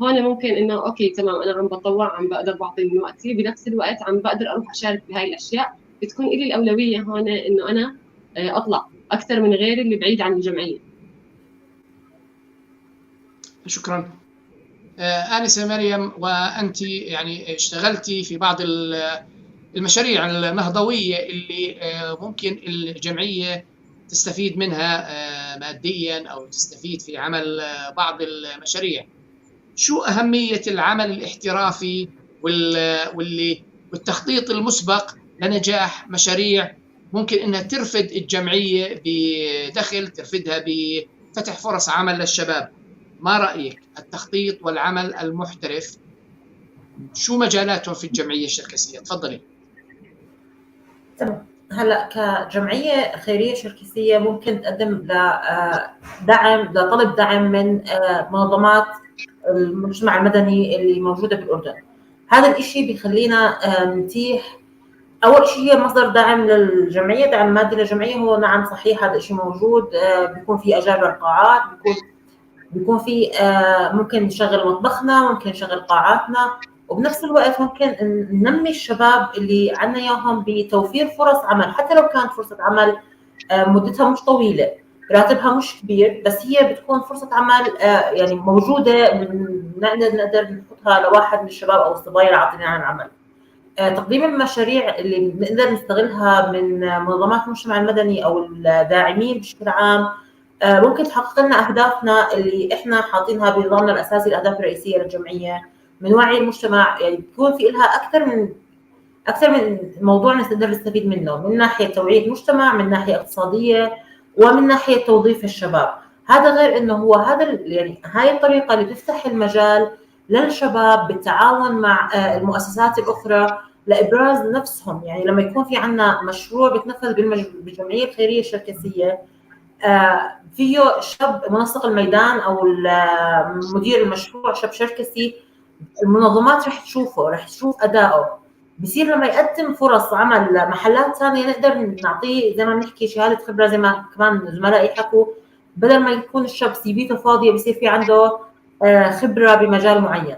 هون ممكن إنه okay تمام، أنا عم بطوع، عم بقدر بعطي من وقتي، بنفس الوقت عم بقدر أروح أشارك بهاي الأشياء. بتكون إلي الأولوية هون إنه أنا أطلع اكثر من غير اللي بعيد عن الجمعية. شكرا. آنسة مريم، وأنت يعني اشتغلتي في بعض المشاريع النهضوية اللي ممكن الجمعية تستفيد منها ماديا أو تستفيد في عمل بعض المشاريع. شو أهمية العمل الاحترافي والتخطيط المسبق لنجاح مشاريع ممكن أنها ترفد الجمعية بدخل، ترفدها بفتح فرص عمل للشباب؟ ما رأيك التخطيط والعمل المحترف شو مجالاتهم في الجمعية الشركسية؟ تفضلي. تمام. هلا كجمعية خيرية شركسية ممكن تقدم لدعم، لطلب دعم من منظمات المجتمع المدني اللي موجودة بالأردن. هذا الإشي بيخلينا نتيح أول شيء هي مصدر دعم للجمعية، دعم مادي للجمعية. هو نعم صحيح هذا الشيء موجود، بيكون في أجار للقاعات، بيكون في ممكن نشغل مطبخنا، ممكن نشغل قاعاتنا، وبنفس الوقت ممكن ننمي الشباب اللي عندنا اياهم بتوفير فرص عمل، حتى لو كانت فرصة عمل مدتها مش طويلة، راتبها مش كبير، بس هي بتكون فرصة عمل يعني موجودة، نقدر نحطها لواحد من الشباب او الصبايا اللي عاطلين عن العمل. تقديم المشاريع اللي بنقدر نستغلها من منظمات المجتمع المدني او الداعمين بشكل عام ممكن تحقق لنا اهدافنا اللي احنا حاطينها بنظامنا الاساسي، الاهداف الرئيسية للجمعية من وعي المجتمع. يعني بيكون في لها اكثر من موضوع نقدر نستفيد منه، من ناحية توعيه المجتمع، من ناحية اقتصادية، ومن ناحية توظيف الشباب. هذا غير انه هو هذا يعني هاي الطريقة اللي بتفتح المجال للشباب بالتعاون مع المؤسسات الاخرى لابراز نفسهم. يعني لما يكون في عندنا مشروع بتنفذ بالجمعيه الخيرية الشركسيه فيه شاب منسق الميدان او مدير المشروع شاب شركسي، المنظمات رح تشوفه، رح تشوف اداؤه. بصير لما يقدم فرص عمل لمحلات ثانية نقدر نعطيه زي ما بنحكي شهادة خبره، زي ما كمان زملائي حكوا، بدل ما يكون الشاب سيفيته فاضية بصير في عنده خبره بمجال معين.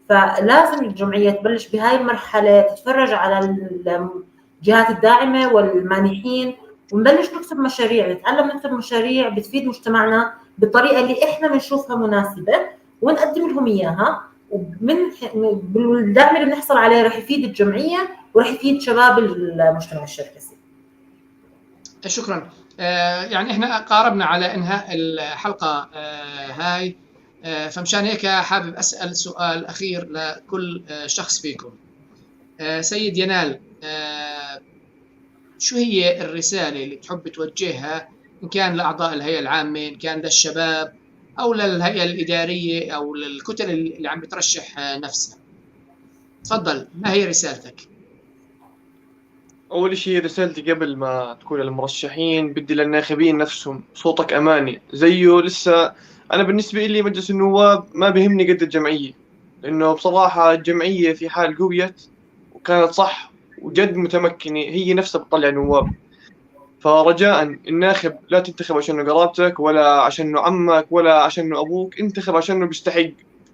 فلازم الجمعية تبلش بهاي المرحلة تتفرج على الجهات الداعمة والمانحين، ونبلش نكتب مشاريع، نتعلم نكتب مشاريع بتفيد مجتمعنا بالطريقة اللي احنا بنشوفها مناسبة ونقدم لهم اياها. ومن بالدعم اللي بنحصل عليه رح يفيد الجمعية ورح يفيد شباب المجتمع الشركسي. شكرا. يعني احنا قاربنا على انهاء الحلقة هاي، فمشان هيك حابب اسال سؤال اخير لكل شخص فيكم. سيد ينال، شو هي الرسالة اللي تحب توجهها إن كان لأعضاء الهيئة العامة، إن كان للشباب أو للهيئة الإدارية أو للكتل اللي عم بترشح نفسها؟ تفضل، ما هي رسالتك؟ أول شيء رسالتي قبل ما تكون للمرشحين، بدي للناخبين نفسهم، صوتك أماني زيه. لسه أنا بالنسبة لي مجلس النواب ما بهمني قد الجمعية، لأنه بصراحة الجمعية في حال قويت وكانت صح وجد متمكنة هي نفسها بتطلع نواب. فرجاء الناخب لا تنتخب عشانه قرابتك ولا عشانه عمك ولا عشانه أبوك، انتخب عشانه بيستحق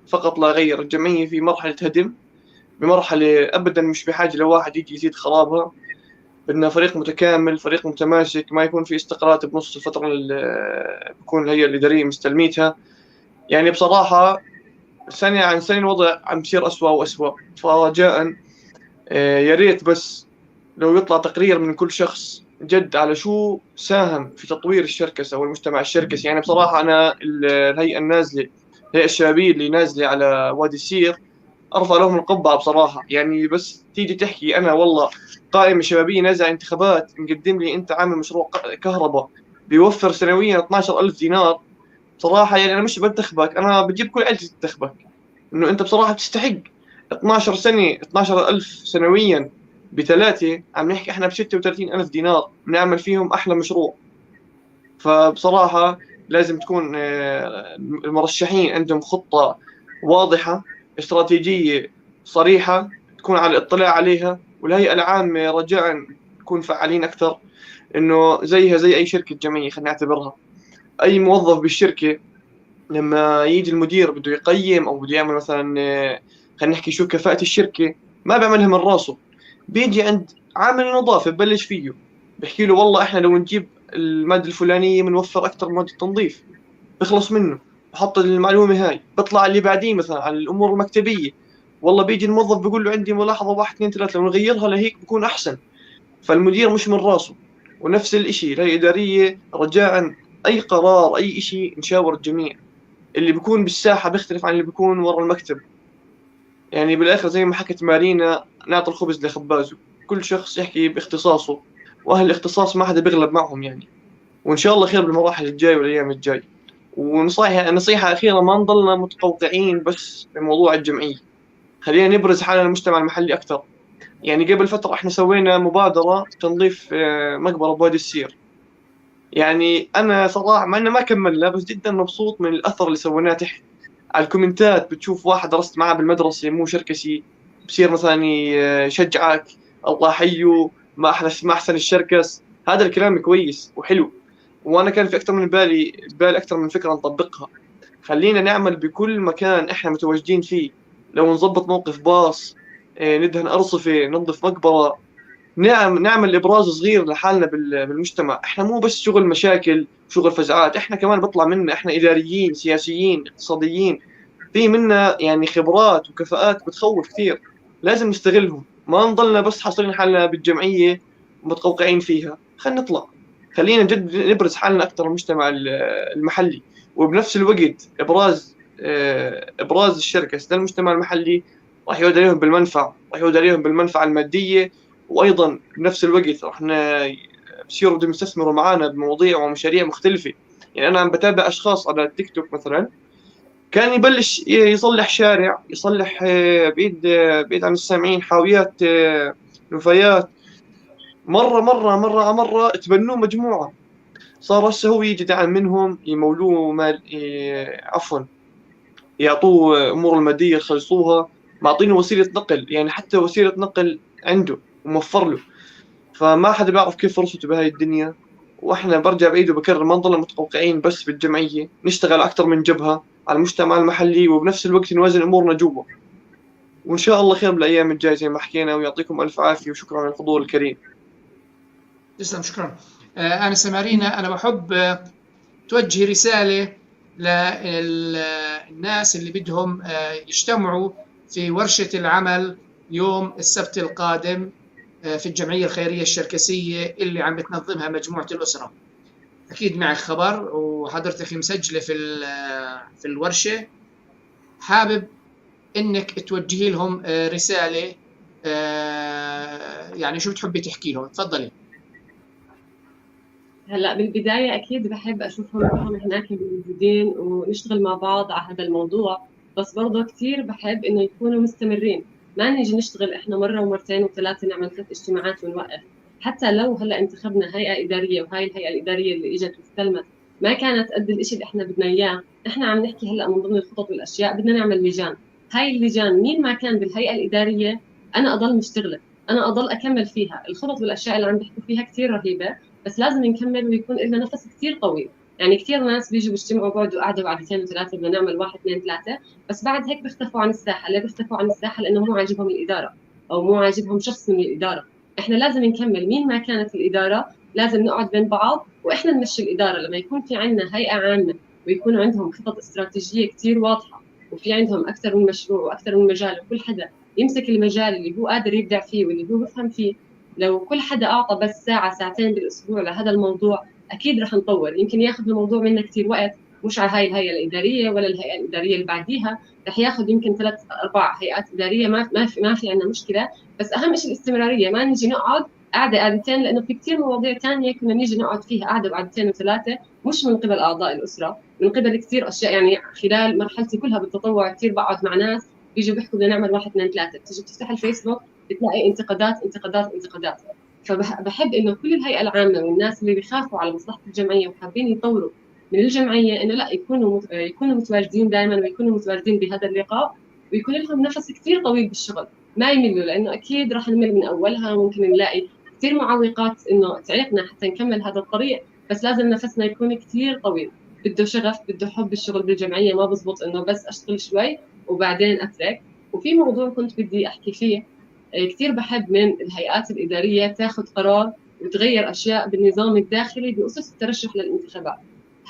فقط لا غير. الجمعية في مرحلة هدم، بمرحلة أبدا مش بحاجة لواحد يجي يزيد خرابها. بدنا فريق متكامل، فريق متماسك، ما يكون في استقالات بنص الفترة اللي بكون الهيئة الإدارية مستلميتها. يعني بصراحة سنة عن سنة الوضع عم بصير أسوأ وأسوأ. فرجاء يا ريت بس لو يطلع تقرير من كل شخص جد على شو ساهم في تطوير الشركسة والمجتمع الشركسي. يعني بصراحة أنا الهيئة النازلة، الهيئة الشبابية اللي نازلة على وادي السير، أرفع لهم القبعة بصراحة. يعني بس تيجي تحكي أنا والله قائمة شبابية نازلة انتخابات، مقدم لي أنت عامل مشروع كهرباء بيوفر سنويا 12,000 دينار، بصراحة يعني أنا مش بنتخبك، أنا بجيب كل عيلتي تنتخبك، إنه أنت بصراحة بتستحق. 12 سنة 12,000 سنويا بثلاثة، عم نحكي احنا ب 36,000 دينار بنعمل فيهم احلى مشروع. فبصراحة لازم تكون المرشحين عندهم خطة واضحة، استراتيجية صريحة، تكون على الاطلاع عليها. والهيئة العامة رجاء تكون فعالين أكثر، إنه زيها زي أي شركة جمعية خلينا نعتبرها. أي موظف بالشركة لما يجي المدير بده يقيم أو بده يعمل مثلا خلينا نحكي شو كفاءة الشركة، ما بيعملها من راسه، بيجي عند عامل النظافة ببلش فيه، بحكي له والله احنا لو نجيب المادة الفلانية بنوفر اكثر مواد التنظيف، بخلص منه بحط المعلومة هاي، بطلع اللي بعديه مثلا على الامور المكتبيه، والله بيجي الموظف بيقول له عندي ملاحظة 1 2 3، لو نغيرها لهيك بكون احسن. فالمدير مش من راسه. ونفس الشيء الهيئة الادارية، رجاء اي قرار اي شيء نشاور الجميع. اللي بيكون بالساحة بيختلف عن اللي بيكون ورا المكتب. يعني بالاخر زي ما حكت مارينا، نعطي الخبز لخبازه، كل شخص يحكي باختصاصه، واهل الاختصاص ما حدا بيغلب معهم يعني. وان شاء الله خير بالمراحل الجاية والايام الجاية. ونصيحة نصيحة اخيرة، ما نضلنا متقوقعين بس بموضوع الجمعية، خلينا نبرز حالنا للمجتمع المحلي اكثر. يعني قبل فترة احنا سوينا مبادرة تنظيف مقبره بوادي السير. يعني انا صراحة مع انه ما كملنا، بس جدا مبسوط من الاثر اللي سويناه تحت على الكومنتات. بتشوف واحد درست معاه بالمدرسة مو شركسي، بصير مثلا يشجعك، الله حيو، ما احلى ما احسن الشركس. هذا الكلام كويس وحلو، وانا كان في اكثر من بالي اكثر من فكرة نطبقها. خلينا نعمل بكل مكان احنا متواجدين فيه، لو نظبط موقف باص، ندهن ارصفه، ننظف مقبره، نعمل ابراز صغير لحالنا بالمجتمع. احنا مو بس شغل مشاكل شغل فزعات، احنا كمان بطلع منا، احنا اداريين سياسيين اقتصاديين، في منا يعني خبرات وكفاءات بتخوف كثير، لازم نستغلهم. ما نضلنا بس حاصرين حالنا بالجمعيه ومتقوقعين فيها، خلينا نطلع، خلينا جد نبرز حالنا اكثر المجتمع المحلي. وبنفس الوقت ابراز الشركة للمجتمع المحلي راح يعود عليهم بالمنفعه، راح يعود عليهم بالمنفعه المادية، وايضا بنفس الوقت راح بصيروا بدهم يستثمروا معنا بمواضيع ومشاريع مختلفة. يعني انا عم بتابع اشخاص على التيك توك مثلا، كان يبلش يصلح شارع، يصلح بعيد عن السامعين حاويات نفايات، مرة مرة مرة مرة تبنوه مجموعة، صار هسه هو يجي دعم منهم، يمولوه مال، عفوا يعطوه امور المادية يخلصوها، معطينه وسيلة نقل، يعني حتى وسيلة نقل عنده وموفر له. فما حدا بيعرف كيف فرصته بهاي الدنيا. واحنا برجع بعيد وبكرر، ما نضلنا متقوقعين بس بالجمعيه، نشتغل اكثر من جبهة على المجتمع المحلي، وبنفس الوقت نوازن امورنا جوا. وان شاء الله خير بالايام الجاية زي ما حكينا، ويعطيكم الف عافية وشكرا على الحضور الكريم. تسلم، شكرا. أنسة مارينا، أنا بحب توجهي رسالة للناس اللي بدهم يجتمعوا في ورشة العمل يوم السبت القادم في الجمعية الخيرية الشركسية اللي عم بتنظمها مجموعة الأسرة. أكيد معك خبر وحضرتك مسجلة في الورشة، حابب إنك توجهي لهم رسالة، يعني شو بتحبي تحكي لهم؟ تفضلي. هلا بالبداية أكيد بحب أشوفهم كلهم هناك موجودين ونشتغل مع بعض على هذا الموضوع، بس برضه كثير بحب إنه يكونوا مستمرين، ما نيجي نشتغل إحنا مرة ومرتين وثلاثة، نعمل 3 اجتماعات ونوقف. حتى لو هلا انتخبنا هيئة إدارية، وهاي الهيئة الإدارية اللي إجت واستلمت ما كانت قد الإشي اللي إحنا بدنا إياه، إحنا عم نحكي هلا من ضمن الخطط والأشياء بدنا نعمل لجان. هاي اللجان مين ما كان بالهيئة الإدارية أنا أضل مشتغلة، أنا أضل أكمل فيها. الخطط والأشياء اللي عم بيحكوا فيها كثير رهيبة، بس لازم نكمل ويكون لنا نفس كثير طويل. يعني كثير ناس بيجوا بيجتمعوا بقعدوا قعدوا قعدتين وثلاثة، بدنا نعمل 1 2 3، بس بعد هيك بيختفوا عن الساحة. ليه بيختفوا عن الساحة؟ لانه مو عاجبهم الادارة او مو عاجبهم شخص من الادارة. احنا لازم نكمل، مين ما كانت الادارة لازم نقعد بين بعض واحنا نمشي الادارة. لما يكون في عندنا هيئة عامة ويكون عندهم خطط استراتيجية كثير واضحة، وفي عندهم اكثر من مشروع واكثر من مجال، وكل حدا يمسك المجال اللي هو قادر يبدع فيه واللي هو بفهم فيه، لو كل حدا اعطى بس ساعة ساعتين بالاسبوع لهذا الموضوع اكيد رح نطور. يمكن ياخذ الموضوع منا كثير وقت، مش على هاي الهيئة الادارية ولا الهيئة الادارية اللي بعديها، رح ياخذ يمكن 3 4 هيئات ادارية، ما في عندنا مشكلة، بس اهم شيء الاستمرارية. ما نيجي نقعد قعدة قعدتين، لانه في كثير مواضيع ثانية كنا نيجي نقعد فيها قعدة وقعدتين وثلاثة، مش من قبل اعضاء الاسرة، من قبل كثير اشياء. يعني خلال مرحلتي كلها بالتطوع كثير بقعد مع ناس بيجوا بيحكوا بدنا نعمل 1 2 3، بتيجي بتفتح الفيسبوك بتلاقي انتقادات انتقادات انتقادات. فبحب انه كل الهيئة العامة والناس اللي بيخافوا على مصلحة الجمعية وحابين يطوروا من الجمعية، انه لا يكونوا متواجدين دائما، ويكونوا متواجدين بهذا اللقاء، ويكون لهم نفس كثير طويل بالشغل، ما يملوا، لانه اكيد رح نمل من اولها، ممكن نلاقي كثير معوقات انه تعيقنا حتى نكمل هذا الطريق، بس لازم نفسنا يكون كثير طويل. بده شغف، بده حب الشغل بالجمعيه، ما بزبط انه بس اشتغل شوي وبعدين اترك. وفي موضوع كنت بدي احكي فيه، كثير بحب من الهيئات الادارية تاخذ قرار وتغير اشياء بالنظام الداخلي باسس الترشح للانتخابات.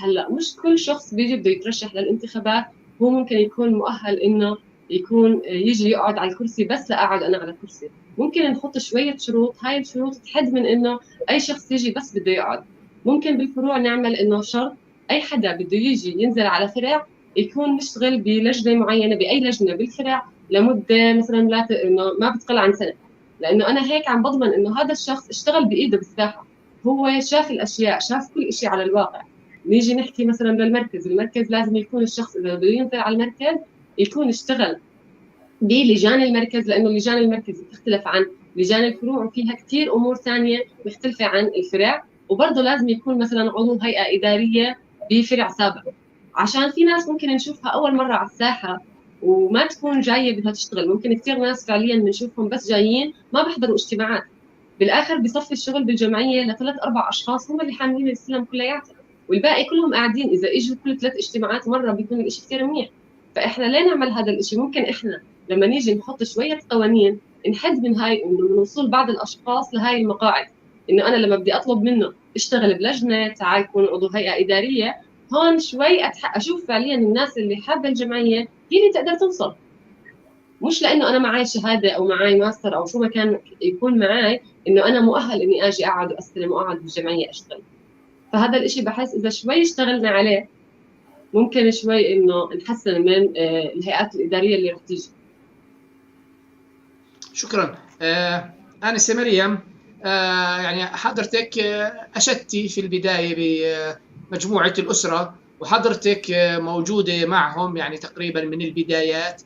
هلا مش كل شخص بيجي بده يترشح للانتخابات هو ممكن يكون مؤهل انه يكون يجي يقعد على الكرسي، بس لاقعد انا على الكرسي. ممكن نحط شوية شروط، هاي الشروط تحد من انه اي شخص يجي بس بده يقعد. ممكن بالفروع نعمل انه شرط اي حدا بده يجي ينزل على فرع يكون مشتغل بلجنه معينة، باي لجنة بالفرع لمدة مثلا لا انه ما بتقل عن سنة، لانه انا هيك عم بضمن انه هذا الشخص اشتغل بايده بالساحة، هو شاف الاشياء، شاف كل شيء على الواقع. نيجي نحكي مثلا للمركز، المركز لازم يكون الشخص اذا بده ينزل على المركز يكون اشتغل بلجان المركز، لانه لجان المركز بتختلف عن لجان الفروع وفيها كثير امور ثانية مختلفة عن الفرع. وبرضه لازم يكون مثلا عضو هيئة ادارية بفرع سابق، عشان في ناس ممكن نشوفها اول مرة على الساحة وما تكون جاية بدها تشتغل. ممكن كثير ناس فعليا بنشوفهم بس جايين ما بيحضروا اجتماعات، بالاخر بصفي الشغل بالجمعيه لثلاث اربع اشخاص هم اللي حاملين السلم كلياته، والباقي كلهم قاعدين. اذا اجوا كل 3 اجتماعات مرة بيكون الشيء كثير منيح. فاحنا ليه نعمل هذا الشيء؟ ممكن احنا لما نيجي نحط شوية قوانين نحد من هاي، انه من وصول بعض الاشخاص لهاي المقاعد، انه انا لما بدي اطلب منه اشتغل بلجنه، تعال كون عضو هيئة ادارية، هون شوي اشوف فعليا الناس اللي حابة الجمعية هي اللي تقدر توصل، مش لانه انا معي شهادة او معي ماستر او شو ما كان يكون معي انه انا مؤهل اني اجي اقعد واستلم واقعد بالجمعيه اشتغل. فهذا الاشي بحس اذا شوي اشتغلنا عليه ممكن شوي انه نحسن من الهيئات الادارية اللي رح تيجي. شكرا. آنسة مريم، يعني حضرتك أشدتي في البداية بمجموعة الأسرة، وحضرتك موجودة معهم يعني تقريبا من البدايات،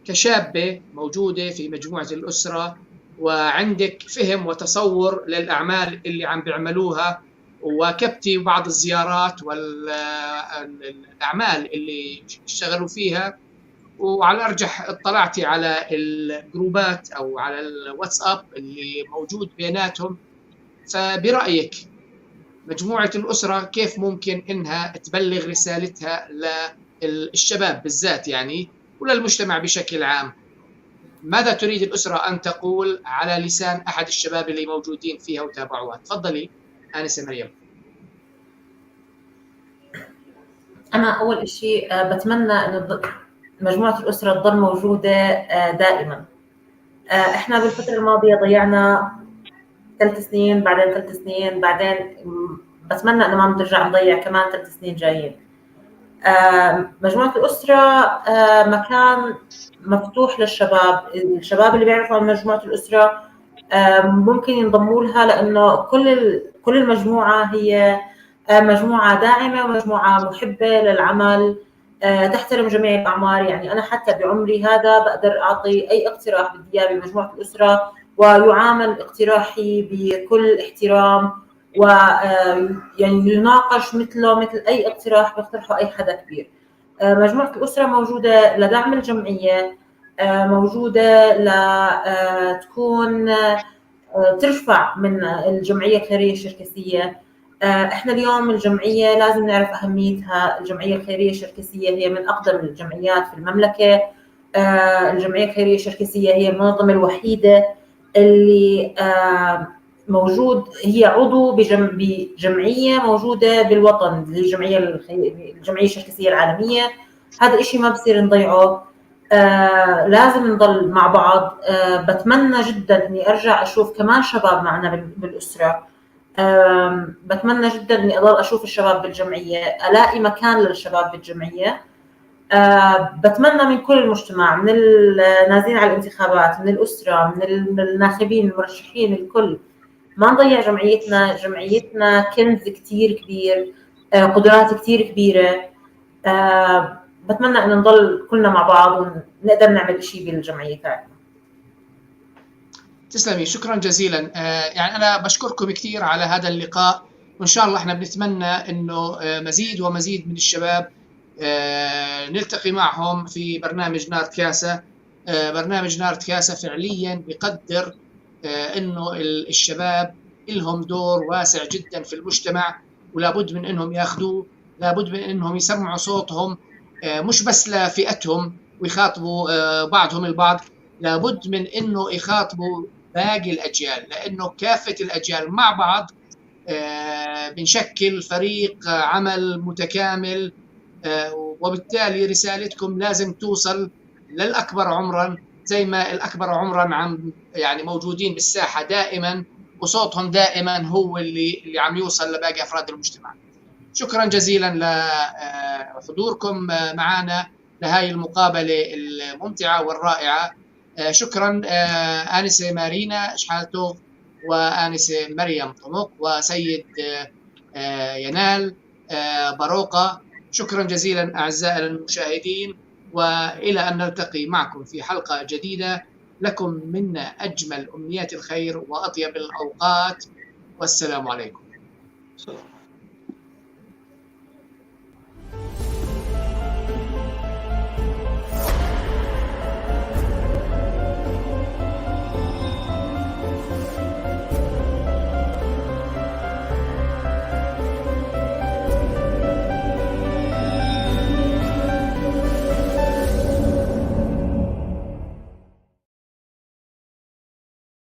وكشابة موجودة في مجموعة الأسرة وعندك فهم وتصور للأعمال اللي عم بيعملوها، وواكبتي بعض الزيارات والأعمال اللي اشتغلوا فيها، وعلى الأرجح اطلعتي على الجروبات أو على الواتساب اللي موجود بيناتهم. فبرأيك مجموعة الأسرة كيف ممكن إنها تبلغ رسالتها للشباب بالذات يعني وللمجتمع بشكل عام؟ ماذا تريد الأسرة أن تقول على لسان أحد الشباب اللي موجودين فيها وتابعوها؟ تفضلي آنسة مريم. أنا أول شيء بتمنى إنه مجموعة الأسرة تضل موجودة دائما. إحنا بالفترة الماضية ضيعنا 3 سنين، بعدين 3 سنين، بعدين بتمنى إنه ما نرجع نضيع كمان 3 سنين جايين. مجموعة الأسرة مكان مفتوح للشباب، الشباب اللي بيعرفوا عن مجموعة الأسرة ممكن ينضموا لها، لأنه كل المجموعة هي مجموعة داعمة ومجموعة محبة للعمل، تحترم جميع الأعمار. يعني أنا حتى بعمري هذا بقدر أعطي أي اقتراح بدي إياه بمجموعة الأسرة، ويعامل اقتراحي بكل احترام، ويعني يناقش مثله مثل أي اقتراح بيقترحه أي حدا كبير. مجموعة الأسرة موجودة لدعم الجمعية، موجودة لتكون ترفع من الجمعية الخيرية الشركسية. احنا اليوم الجمعية لازم نعرف أهميتها. الجمعية الخيرية الشركسية هي من أقدم الجمعيات في المملكة. الجمعية الخيرية الشركسية هي المنظمة الوحيدة اللي موجود، هي عضو بجمعية موجودة بالوطن، الجمعية الشركسية العالمية. هذا الشيء ما بصير نضيعه، لازم نضل مع بعض. بتمنى جدا اني ارجع اشوف كمان شباب معنا بالأسرة. بتمنى جدا اني اضل اشوف الشباب بالجمعية، الاقي مكان للشباب بالجمعية. بتمنى من كل المجتمع، من النازلين على الانتخابات، من الأسرة، من الناخبين، المرشحين، الكل، ما نضيع جمعيتنا. جمعيتنا كنز كتير كبير، قدرات كتير كبيرة. بتمنى أن نضل كلنا مع بعض ونقدر نعمل شيء بالجمعية تاعتنا. تسلمي، شكرا جزيلا. يعني أنا بشكركم كثير على هذا اللقاء، وإن شاء الله احنا بنتمنى إنه مزيد ومزيد من الشباب نلتقي معهم في برنامج نارت كاسة. برنامج نارت كاسة فعليا بقدر انه الشباب لهم دور واسع جدا في المجتمع، ولابد من انهم ياخذوه، لابد من انهم يسمعوا صوتهم، مش بس لفئتهم ويخاطبوا بعضهم البعض، لابد من انه يخاطبوا باقي الأجيال، لأنه كافة الأجيال مع بعض بنشكل فريق عمل متكامل، وبالتالي رسالتكم لازم توصل للأكبر عمرا، زي ما الأكبر عمرا عم يعني موجودين بالساحة دائما، وصوتهم دائما هو اللي عم يوصل لباقي أفراد المجتمع. شكرا جزيلا لحضوركم معنا لهذه المقابلة الممتعة والرائعة. شكرا آنسة مارينا شحالتوف وآنسة مريم طمق وسيد ينال باروقة. شكرا جزيلا أعزائي المشاهدين، وإلى أن نلتقي معكم في حلقة جديدة. لكم منا أجمل أمنيات الخير وأطيب الأوقات، والسلام عليكم. سلام.